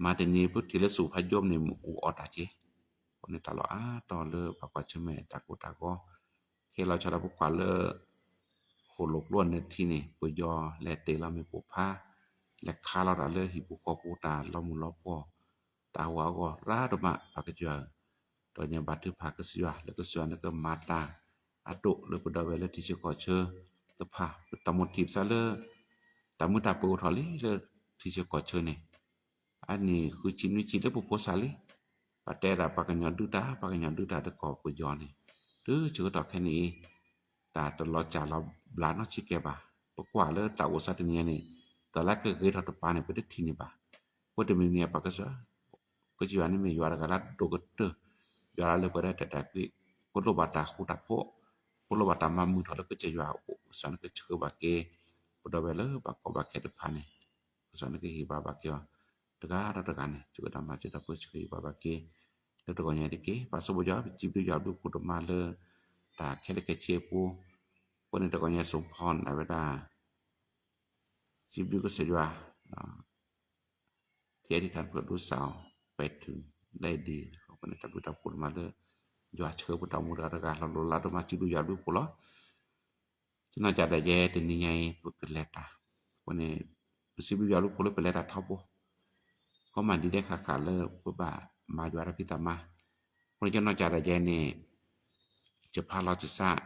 မၤတနံၤပထံၣ်လၢစူၣ်ဖးယိၣ်န့ၣ် မ့ၣ်အူအီၣ်တၢ်က့ၢ်. အဃိန့ၣ်တၢ်လီၢ်အါတီၤလၢပှၤကွၢ်ဆၢၣ်မဲာ်တၢ်ကိၢ်တၢ်ဂီၤ ခဲလီၤဆီဒီးပကွၢ်လၢ ဃိၣ်လိာ်ကျိအနၢၣ်ထံန့ၣ် ပယီၤလဲၤတ့ၢ်လီၤမ့ၣ်ပိၢ်ဖး လဲၤခးလီၤတၢ်လၢဟံၣ်ပူၤဃီပူၤ တၢ်လီၤမုၢ်လီၤပှီၢ် တၢ်ဟးဂူာ်ဟးဂီၤရၤဒိၣ်မး ပှၤကစၢ် တဂီၤညါဘါထုကဖၣ်ကစၢ်ယွၤ လၢကစၢ်ယွၤနကမၤတၢ်အဒိၣ်လၢပဒီပုၢ်ဝဲၢ်လၢထံဆၢကီၢ်ဆၢတဖၣ် ပတၢ်မိၣ်ထံၣ်ပသးလၢ တၢ်မုာ်တၢ်ပၢၤအိၣ်ထီၣ်လံလၢထံဆၢကီၢ်ဆၢန့ၣ် အနံၣ်ဃုဆံနွံဆံလၢပဖိသၣ်လံ ပတဲဒၣ်ပှၤကညီဒုၣ်တၢ် ပှၤကညီဒုၣ်တၢ်တကီၢ်ပယီၤန့ၣ် တုၤဆၢကတီၢ်ခဲအံၤ တၢ်တလီၤစၢ်လီၤဘျးနီတဆံကဲဘၣ်. ပကွၢ်လၢတၢ်အိၣ်သးတနံၤညါန့ၣ် တၢ်လၢကဂ့ၤထီၣ်တပၤန့ၣ် ပတထံၣ်န့ၢ်ဘၣ်. အဃိတမံၤမံၤ ပှၤကစၢ် ကစၢ်ယွၤန့ၣ်မ့ၢ်ယွၤတဂၤလၢအဒိၣ်ကတၢၢ်, ယွၤလၢပှဲၤဒီးတၢ်အဲၣ်တၢ်ကွံ, ပလိၣ်ဘၣ်တၢ်ဃူတၢ်ဖိး, ပလိၣ်ဘၣ်တၢ်မၤမုာ်ထီၣ်လၢကစၢ်ယွၤအအိၣ်, ကစၢ်နကဆှၢဘၣ်က့ၤ ပဒီပုၢ်ဝဲၢ်လၢဘၣ်ကီဘၣ်ခဲတဖၣ်န့ၣ်, ကစၢ်နကဟ့ၣ်ပှၤဘၣ်က့ၤအီၤ တဂၤဒီးတဂၤန့ၣ် ဆိၣ်ဂ့ၤဒီးမၤစၢၤတၢ်ပၢဆှၢဟ့ၣ်ပှၤဘၣ်က့ၤ လၢတဂီၤညါတက့ၢ်. ပၢ်စီၤဘိၣ်ယွၤ ပစံးဘျုးယွၤဘျုးဖှိၣ်ဒိၣ်မးလၢ တၢ်ခဲလၢာ်ခဲဆ့အပူၤ, အဃိန့ၣ်တဂီၤညါ စိၤဖီန့ၣ် အဝဲဒၣ် စံးဘျုးကစၢ်ယွၤ ที่อธิษฐานเผื่อลูกสาวไปถึงได้ดี အဃိန့ၣ် တၢ်ဘျုးတၢ်ဖှိၣ်ဒိၣ်မးလၢ ယွၤဆှၢပတၢ်အိၣ်မူတဂၤတဂၤ လီၤလိၤလးဒိၣ်မး စံးဘျုးယွၤဘျုးဖှိၣ်လီၤ. နီၢ်ကၠၢ်ဒၣ်ယဲ တနံၤညါအံၤ ပကလဲၤတၢ်, အဃိန့ၣ် ပစံးဘျုးယွၤဘျုးဖှိၣ်လၢပလဲၤတၢ်ထီဘိ, ကီမၤဒံးဒဲးဃၣ်ဃၣ်လၢပဘၣ်မၤယွၤဒီးဖံးတၢ်မၤ, အဃိန့ၣ် ကနီၢ်ကၠၢ်ဒၣ်ယဲန့ၣ် ယဖးလီၤယသး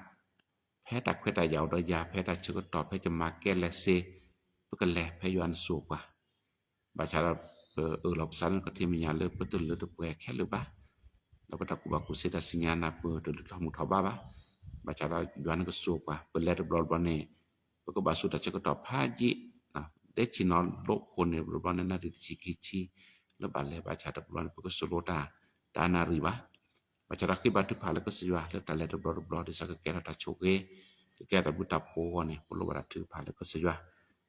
ဖဲတၢ်ခွဲးတၢ်ယာ်အိၣ်ဒီးယၤ ဖဲတၢ်ဆၢကတီၢ် ဖဲယမၤကဲလဲၣ်စ့, ပကလဲၤဖဲယွၤနစိၤပှၤ, ဘၣ်ဆၣ်ဒီး ပအၢၣ်လီၤပသးလၢနကထံၣ်မဲာ်ညါလၢပတလၢတပှဲၤခဲလၢာ်ဘၣ်, ဒီးပတၢ်ကူၣ်ဘၣ်ကူၣ်သ့တၢ်စံၣ်ညါနၢ်ပၢၢ်တလၢထီၣ်မုၢ်ထီၣ်ဘၣ်ဘၣ်, ဘၣ်ဆၣ်ဒီးယွၤနကစိၤပှၤ ပလဲၤတဘျီတဘျီန့ၣ် ပကဘၣ်ဆူတၢ်ဆၢကတီၢ်ဖးယံာ်, ဒဲဆံနီၤလိာ်ခိၣ်န့ၣ် တဘျီတဘျီန့ၣ် နၣ်ရံၣ်တဆံခံဆံ လၢဘၣ်လဲၤဘၣ်ဆၣ်တဘျီန့ၣ် ပကစိာ်လိတၢ် တၢ်နၣ်ရံၣ်ဘၣ် ဘၣ်ဆၣ်ဒီးဃ့ဘါထုကဖၣ်လၢကစၢ်ယွၤလၢတၢ်လဲၤတဘျီတဘျီ ဒ်သိးကကဲထီၣ်တၢ်ဆိၣ်ဂ့ၤ, ကကဲထီၣ်တၢ်ဘျုးတၢ်ဖှိၣ်အဂီၢ်န့ၣ် ပလိၣ်ဘၣ်တၢ်ထုကဖၣ်လၢကစၢ်ယွၤ,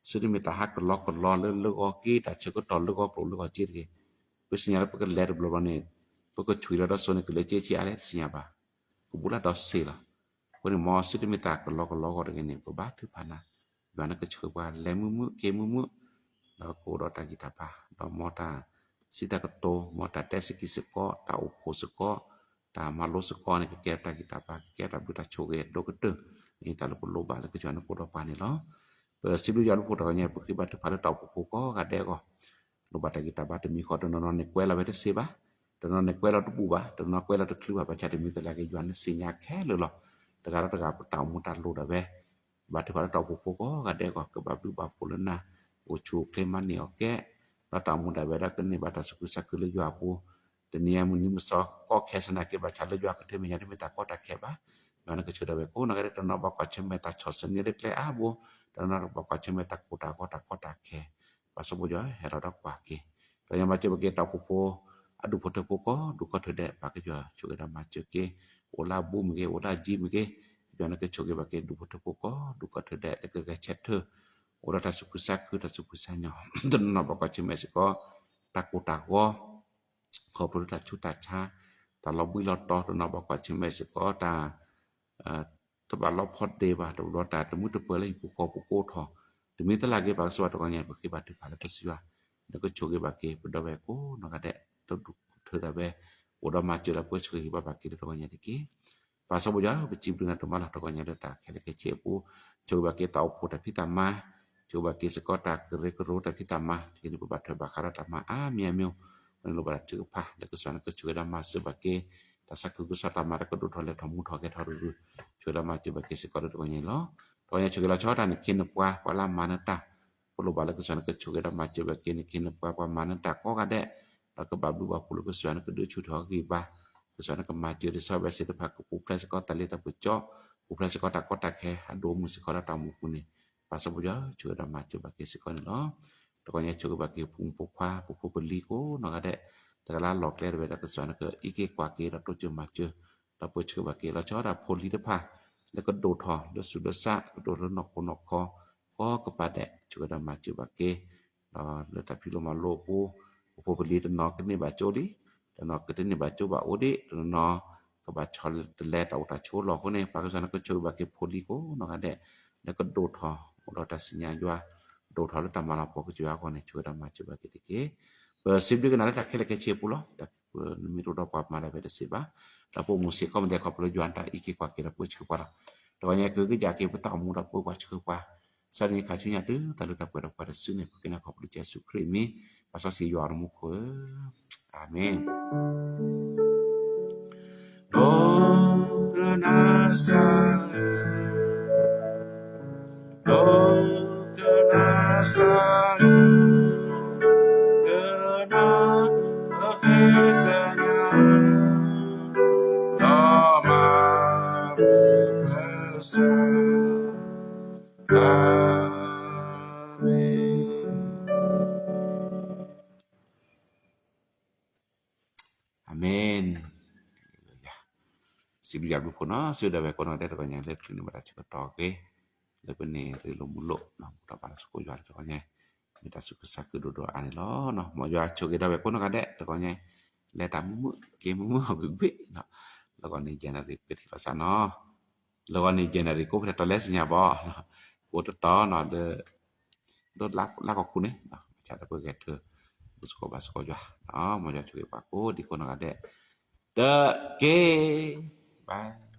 သုတမ့ၢ်တၢ်ဟးကလီကလီလၢလၢဂီၤက့ တၢ်ဆၢကတီၢ်လၢဂီၤကျိၤလၢဂီၤစ့တဂ့ၤ, ပသ့ၣ်ညါလၢပကလဲၤတဘျီဘျီန့ၣ် ပကဆွံလီၤဒီးစိန့ၣ် ကလဲၤက့ဆံးအါလဲၣ်တသ့ၣ်ညါဘၣ်, ကဘူးလၢဒီးစ့လီၤ. အဃိန့ၣ် မ်သုတမ့ၢ်တၢ်ကလီကလီအဂီၢ်တဂ့ၤန့ၣ် ပဘါထုကဖၣ်နၤ, ယွၤနကဆှၢပှၤလဲၤမုာ်မုာ်က့ၤမုာ်မုာ်, ဒီးကအိၣ်ဒီးတၢ်ဂံၢ်တၢ်ဘါ, ဒီးမ်တၢ်စံးတၢ်ကတိၤ, မ်တၢ်တဲစ့ၢ်ကီးစ့ၢ်ကီး, တၢ်အိၣ်ဖှိၣ်စ့ၢ်ကီး, တၢ်မၤလိစ့ၢ်ကီးန့ၣ် ကကဲထီၣ်တၢ်ဂံၢ်တၢ်ဘါ, ကကဲထီၣ်တၢ်ဘျုးတၢ်ဆိၣ်ဂ့ၤအဒိၣ်ကတၢၢ်, မ့ၢ်တၢ်လၢပလိၣ်ဘၣ်လၢကစၢ်ယွၤနကအိၣ်ဒီးပှၤန့ၣ်လီၤ. ပစံးဘျုးယွၤဘျုးဖှိၣ်တဂီၤညါ ပဃ့ဘါထုကဖၣ်လၢတၢ်အိၣ်ဖှိၣ်ဖိကိးဂၤဒဲးအဂီၢ်, လိၣ်ဘၣ်တၢ်ဂံၢ်တၢ်ဘါတမံၤဃီ, တနီၤနီၤန့ၣ်ကွဲလီၤဝဲတသ့ဘၣ်, တနီၤနီၤန့ၣ်ကွဲလီၤတဘူၣ်ဘၣ်, တနီၤနီၤကွဲလီၤတချုးဘၣ်, ဘၣ်ဆၣ်တမံၤသနာ်က့ ယွၤန့ၣ်သ့ၣ်ညါခဲလၢာ်လီၤ. တဂၤဒီးတဂၤပတၢ်အိၣ်မူတၢ်လိၣ်ဒၣ်ဝဲ, ဘါထုကဖၣ်လၢတၢ်အိၣ်ဖှိၣ်ဖိကိးဂၤဒဲးအဂီၢ်, ကဘၣ်ဘျုးဘၣ်ဖှိၣ်လၢနၤ, အိၣ်ဆူၣ်အိၣ်ချ့မၤန့ၢ်အီၣ်ကဲ, ဒီးတၢ်အိၣ်မူဒၣ်ဝဲဒၣ်ကန့ၢ်ဘၣ်တၢ်သူၣ်ခုသးခုလၢယွၤအပူၤ, တနံၤအံၤမုၢ်နံၤမုၢ်သီကီခဲသနာ်က့ ဘၣ်ဆၣ်လၢယွၤကထံၣ်မဲာ်ညါတမ့ၢ်တၢ်ကီတၢ်ခဲဘၣ်, ယွၤန့ၣ်ကဆှၢဒၣ်ဝဲကိးနီၢ်ဂၤဒဲး, တနီၤဘၣ်ကွၢ်ဆၢၣ်မဲာ်တၢ်ဆီၣ်သနံးလၢကျဲအါဘိ, တနီၤဘၣ်ကွၢ်ဆၢၣ်မဲာ်တၢ်ကိၢ်တၢ်ဂီၤတၢ်ကီတၢ်ခဲ, ပၢ်စီၤဘိၣ်ယွၤဟဲလီၤဒီးကွၢ်က့ၤ, ဒီးယွၤမၤစၢၤဘၣ်က့ၤတၢ်အိၣ်ဖှိၣ်ဖိ, အဒူၣ်ဖိထၢဖိကိးဒူၣ်ကိးထၢဒဲး, ပၢ်ကစၢ်ယွၤဆိၣ်ဂ့ၤဒီးမၤစၢၤက့ၤ, အိၣ်လၢအဘူးမ့ၢ်ဂ့ၤ, အိၣ်လၢအယံၤမ့ၢ်ဂ့ၤ, ယွၤန့ၣ်ကဆိၣ်ဂ့ၤဘၣ်က့ၤဒူၣ်ဖိထၢဖိကိးဒူၣ်ကိးထၢဒဲး လၢကဂဲၤဆၢထၢၣ်, အိၣ်ဒီးတၢ်သူၣ်ခုသးခုတၢ်သူၣ်ဖှံသးညီ, တနီၤနီၤဘၣ်ကွၢ်ဆၢၣ်မဲာ်စ့ၢ်ကီး, တၢ်ကိၢ်တၢ်ဂီၤ ခီဖျိလၢတၢ်ဆူးတၢ်ဆါ, တၢ်လီၤဘှံးလီၤတီၤ, တနီၤဘၣ်ကွၢ်ဆၢၣ်မဲာ်စ့ၢ်ကီးတၢ်, တဘၣ်လီၤဖီဒ့ဘၣ်, တဘၣ်ဒီးတၢ်တမုာ်တပၢၤလၢဟံၣ်ပူၤဃီပူၤကိးထီၣ်, တမ့ၢ်သလၣ်က့ ပှၤကစၢ်ယွၤတဂီၤညါ ပဃ့ဘါထုကဖၣ်လၢကစၢ်ယွၤ, နကဆိၣ်ဂ့ၤဘၣ်က့ၤ ပဒီပုၢ်ဝဲၢ်ကိးနီၢ်ဂၤဒဲး, တဒူၣ်ထၢဒၣ်ဝဲ, အိၣ်ဒီးမၤစၢၤဒီးပှၤဆိၣ်ဂ့ၤဟ့ၣ်ဘၣ်ဘၣ်က့ၤလၢတဂီၤညါတက့ၢ်. ပၢ်စီၤပီၤယွၤဧၢ, ပစံးဘျုးနၤဒိၣ်မးလီၤ တဂီၤညါလၢတၢ်ခဲလၢာ်ခဲဆ့အပူၤ, ဆိၣ်ဂ့ၤဘၣ်က့ၤသးအိၣ်ဖှိၣ်တၢ်ဖံးတၢ်မၤ, ဆိၣ်ဂ့ၤဘၣ်က့ၤစ့ၢ်ကီးတၢ်ကရၢကရိတၢ်ဖံးတၢ်မၤ, တက့ၢ်န့ၣ် ပဘၣ်ထွဲဘၣ်ဃးဒီးတၢ်မၤအါမံၤအါမံၤ, ပန့ၣ်လိၣ်ဘၣ်တၢ်ထုကဖၣ် လၢကစၢ်ယွၤနကဆိၣ်ဂ့ၤဒီးမၤစၢၤဘၣ်က့ၤ, တၢ်ဆါခုကစီၣ်တၢ်မၤတၢ်ကဒိၣ်ထီၣ်လဲၤထီၣ်မူထီၣ်ဂဲၤထီၣ်ရုရု, ဆိၣ်ဂ့ၤဒီးမၤစၢၤဘၣ်က့ၤစ့ၢ်ကီးလၢတဂီၤညါအံၤလီၤ. တဂီၤညါဆိၣ်ဂ့ၤလီၤဆီဒၣ်တၢ်နခ့နပှၤ ပှၤလၢအမၤနတၢ်, ပလိၣ်ဘၣ်လၢကစၢ်ယွၤနကဆိၣ်ဂ့ၤဒီးမၤစၢၤဘၣ်က့ၤနခ့နပှၤ ပှၤမၤနတၢ်ကိးဂၤဒဲး, ဒီးကဘၣ်ဘျုးဘၣ်ဖှိၣ်လၢကစၢ်ယွၤနကဒုးဆူၣ်ထီၣ်ဂံၢ်ဘါ, ကစၢ်ယွၤနကမၤစၢၤဒ်သိးဝဲသ့ၣ်တဖၣ် ကပူၤဖျဲးစ့ၢ်ကီးတၢ်လ့တၢ်ပစီ, ပူၤဖျဲးစ့ၢ်ကီးတၢ်ကီတၢ်ခဲ အဒိၣ်အမုၢ်စ့ၢ်ကီးလၢတၢ်အိၣ်မူပူၤန့ၣ်, ပၢ်စီၤပီၤယွၤဧၢ, ဆိၣ်ဂ့ၤဒီးမၤစၢၤဘၣ်က့ၤစ့ၢ်ကီးန့ၣ်လီၤ. တဂီၤညါဆိၣ်ဂ့ၤဘၣ်က့ၤပှၤပိာ်ခွါ ပဖိပလံၤကိးနီၢ်ဂၤဒဲး, တဂၤလၢအလီၢ်ကျဲဒၣ်ဝဲဒီး ကစၢ်ယွၤနကအံးက့ၤကွၢ်က့ၤဒီးတိစၢၤမၤစၢၤ, ဒီးပှၤဆိၣ်ဂ့ၤဘၣ်က့ၤလီၤဆီဒၣ်တၢ်ဖိလံၤတဖၣ်, လၢကဒိၣ်ထီၣ်လၢဆူးလၢဆါ ကဒိၣ်ထီၣ်လၢနီၢ်ခိနီၢ်ခီ ကိးကပၤဒဲး ဆိၣ်ဂ့ၤဒီးမၤစၢၤဘၣ်က့ၤ, ဒီးလၢတၢ်ဖံးလိမၤလိအပူၤ, ပဖိပလံၤတနီၤကန့ၢ်ဘၣ်ကၠိလံ, တနီၤကတန့ၢ်ဘၣ်ကၠိဘၣ်အိၣ်ဒံး, တနီၤ ကဘၣ်ဆီတလဲတၢ်အိၣ်တၢ်ဆိးလီၢ်အဃိန့ၣ်, ပၢ်ကစၢ်နကဆိၣ်ဂ့ၤဘၣ်က့ၤဖိလံၤကိးနီၢ်ဂၤဒဲး, လၢကဒိၣ်ထီၣ်အိၣ်ဒီးတၢ်စံၣ်ညါယွၤ, ဒိၣ်ထီၣ်လၢတၢ်မၤလၤကပီၤကစၢ်ယွၤအဂီၢ်န့ၣ် ဆိၣ်ဂ့ၤဒီးမၤစၢၤဘၣ်က့ၤတက့ၢ်. ပစံးဘျုးက့ၤနၤလၢတၢ်ခဲလၢာ်ခဲဆ့အပူၤလီၤ. နမ့ၢ်တအိၣ်ဒီးပှၤမၤဒၣ်ဝဲတသ့ဘၣ်, ဒီးပအိၣ်မူစ့ၢ်ကီးမ့ၢ်ဒဲးခီဖျိလၢယွၤနတၢ်အံးက့ၤကွၢ်က့ၤဒီးပှၤဆိၣ်ဂ့ၤပှၤလီၤ. တဂီၤညါကကယၢ်က့ၤပတၢ်အိၣ်မူဒီးပှၤပိာ်ခွါဆိၣ်ဂ့ၤပှၤ, စးနံၤခါဆူညါတုၤတၢ်လၢတၢ်ပှဲၤဒီးပှၤတစုန့ၣ် ပဃ့နၤခီဖျိလၢကစၢ်ယ့ၣ်ၡူးခရံာ်အမံၤ, ပၢ်စီဆှံယွၤအမူခိၣ်ဧၢ, အၤမ့ၣ်. ဒိကနၣ်စၢ်ဧၢ, ဒိကနၣ်စၢ်ဧၢ, ကနၣ်ပဃ့ကညး, ဒီးမၤပကစၢ်, အၤမ့ၣ်. အၤမ့ၣ်. စံးဘျုးယွၤဘျုးဖှိၣ်နီၤ, ဆိၣ်ဂ့ၤဒၣ်ဝဲကိးနီၢ်ဂၤဒဲး တဂီၤညါလၢချုးန့ၢ်ဘၣ်တၢ်ဆၢကတီၢ်အဂ့ၢ်, လၢပန့ၢ်ရ့လိာ်မုာ်လိာ်, ဒီးဘၣ်တၢ်စကိးယွၤတဂီၤညါ, မ့ၢ်တၢ်ဆူးကဆါကဒိၣ်ဒိၣ်အါန့ၣ်လီၤ. မ်ယွၤဆိၣ်ဂ့ၤဒၣ်ဝဲကိးနီၢ်ဂၤဒဲး တဂီၤညါ, လဲၤတၢ်မုာ်မုာ် က့ၤမုာ်မုာ်အီၤကွ့ၢ်ကွ့ၢ်, လၢဂီၤန့ၣ် ယဲၢ်နၣ်ရံၣ်ပှဲၤထံၣ်လိာ်သးနီၤ, လၢဂီၤန့ၣ် ယဲၢ်နၣ်ရံၣ်ကိးဖဲလဲၣ်တီၤလဲၣ်စံၣ်ညါဘၣ်, ကိးတတီၤနီၤ ဒီး လၢလါကီၢ်ခူန့ၣ်, မ့ၢ်ဆါတပှဲၤဂဲၤထၢၣ်, ပစကိးဘၣ်စကိးယွၤ, မ်ယွၤဆိၣ်ဂ့ၤပှၤကိးဒံကိးနီၢ်ဂၤဒဲး, တက့ၢ်, bye.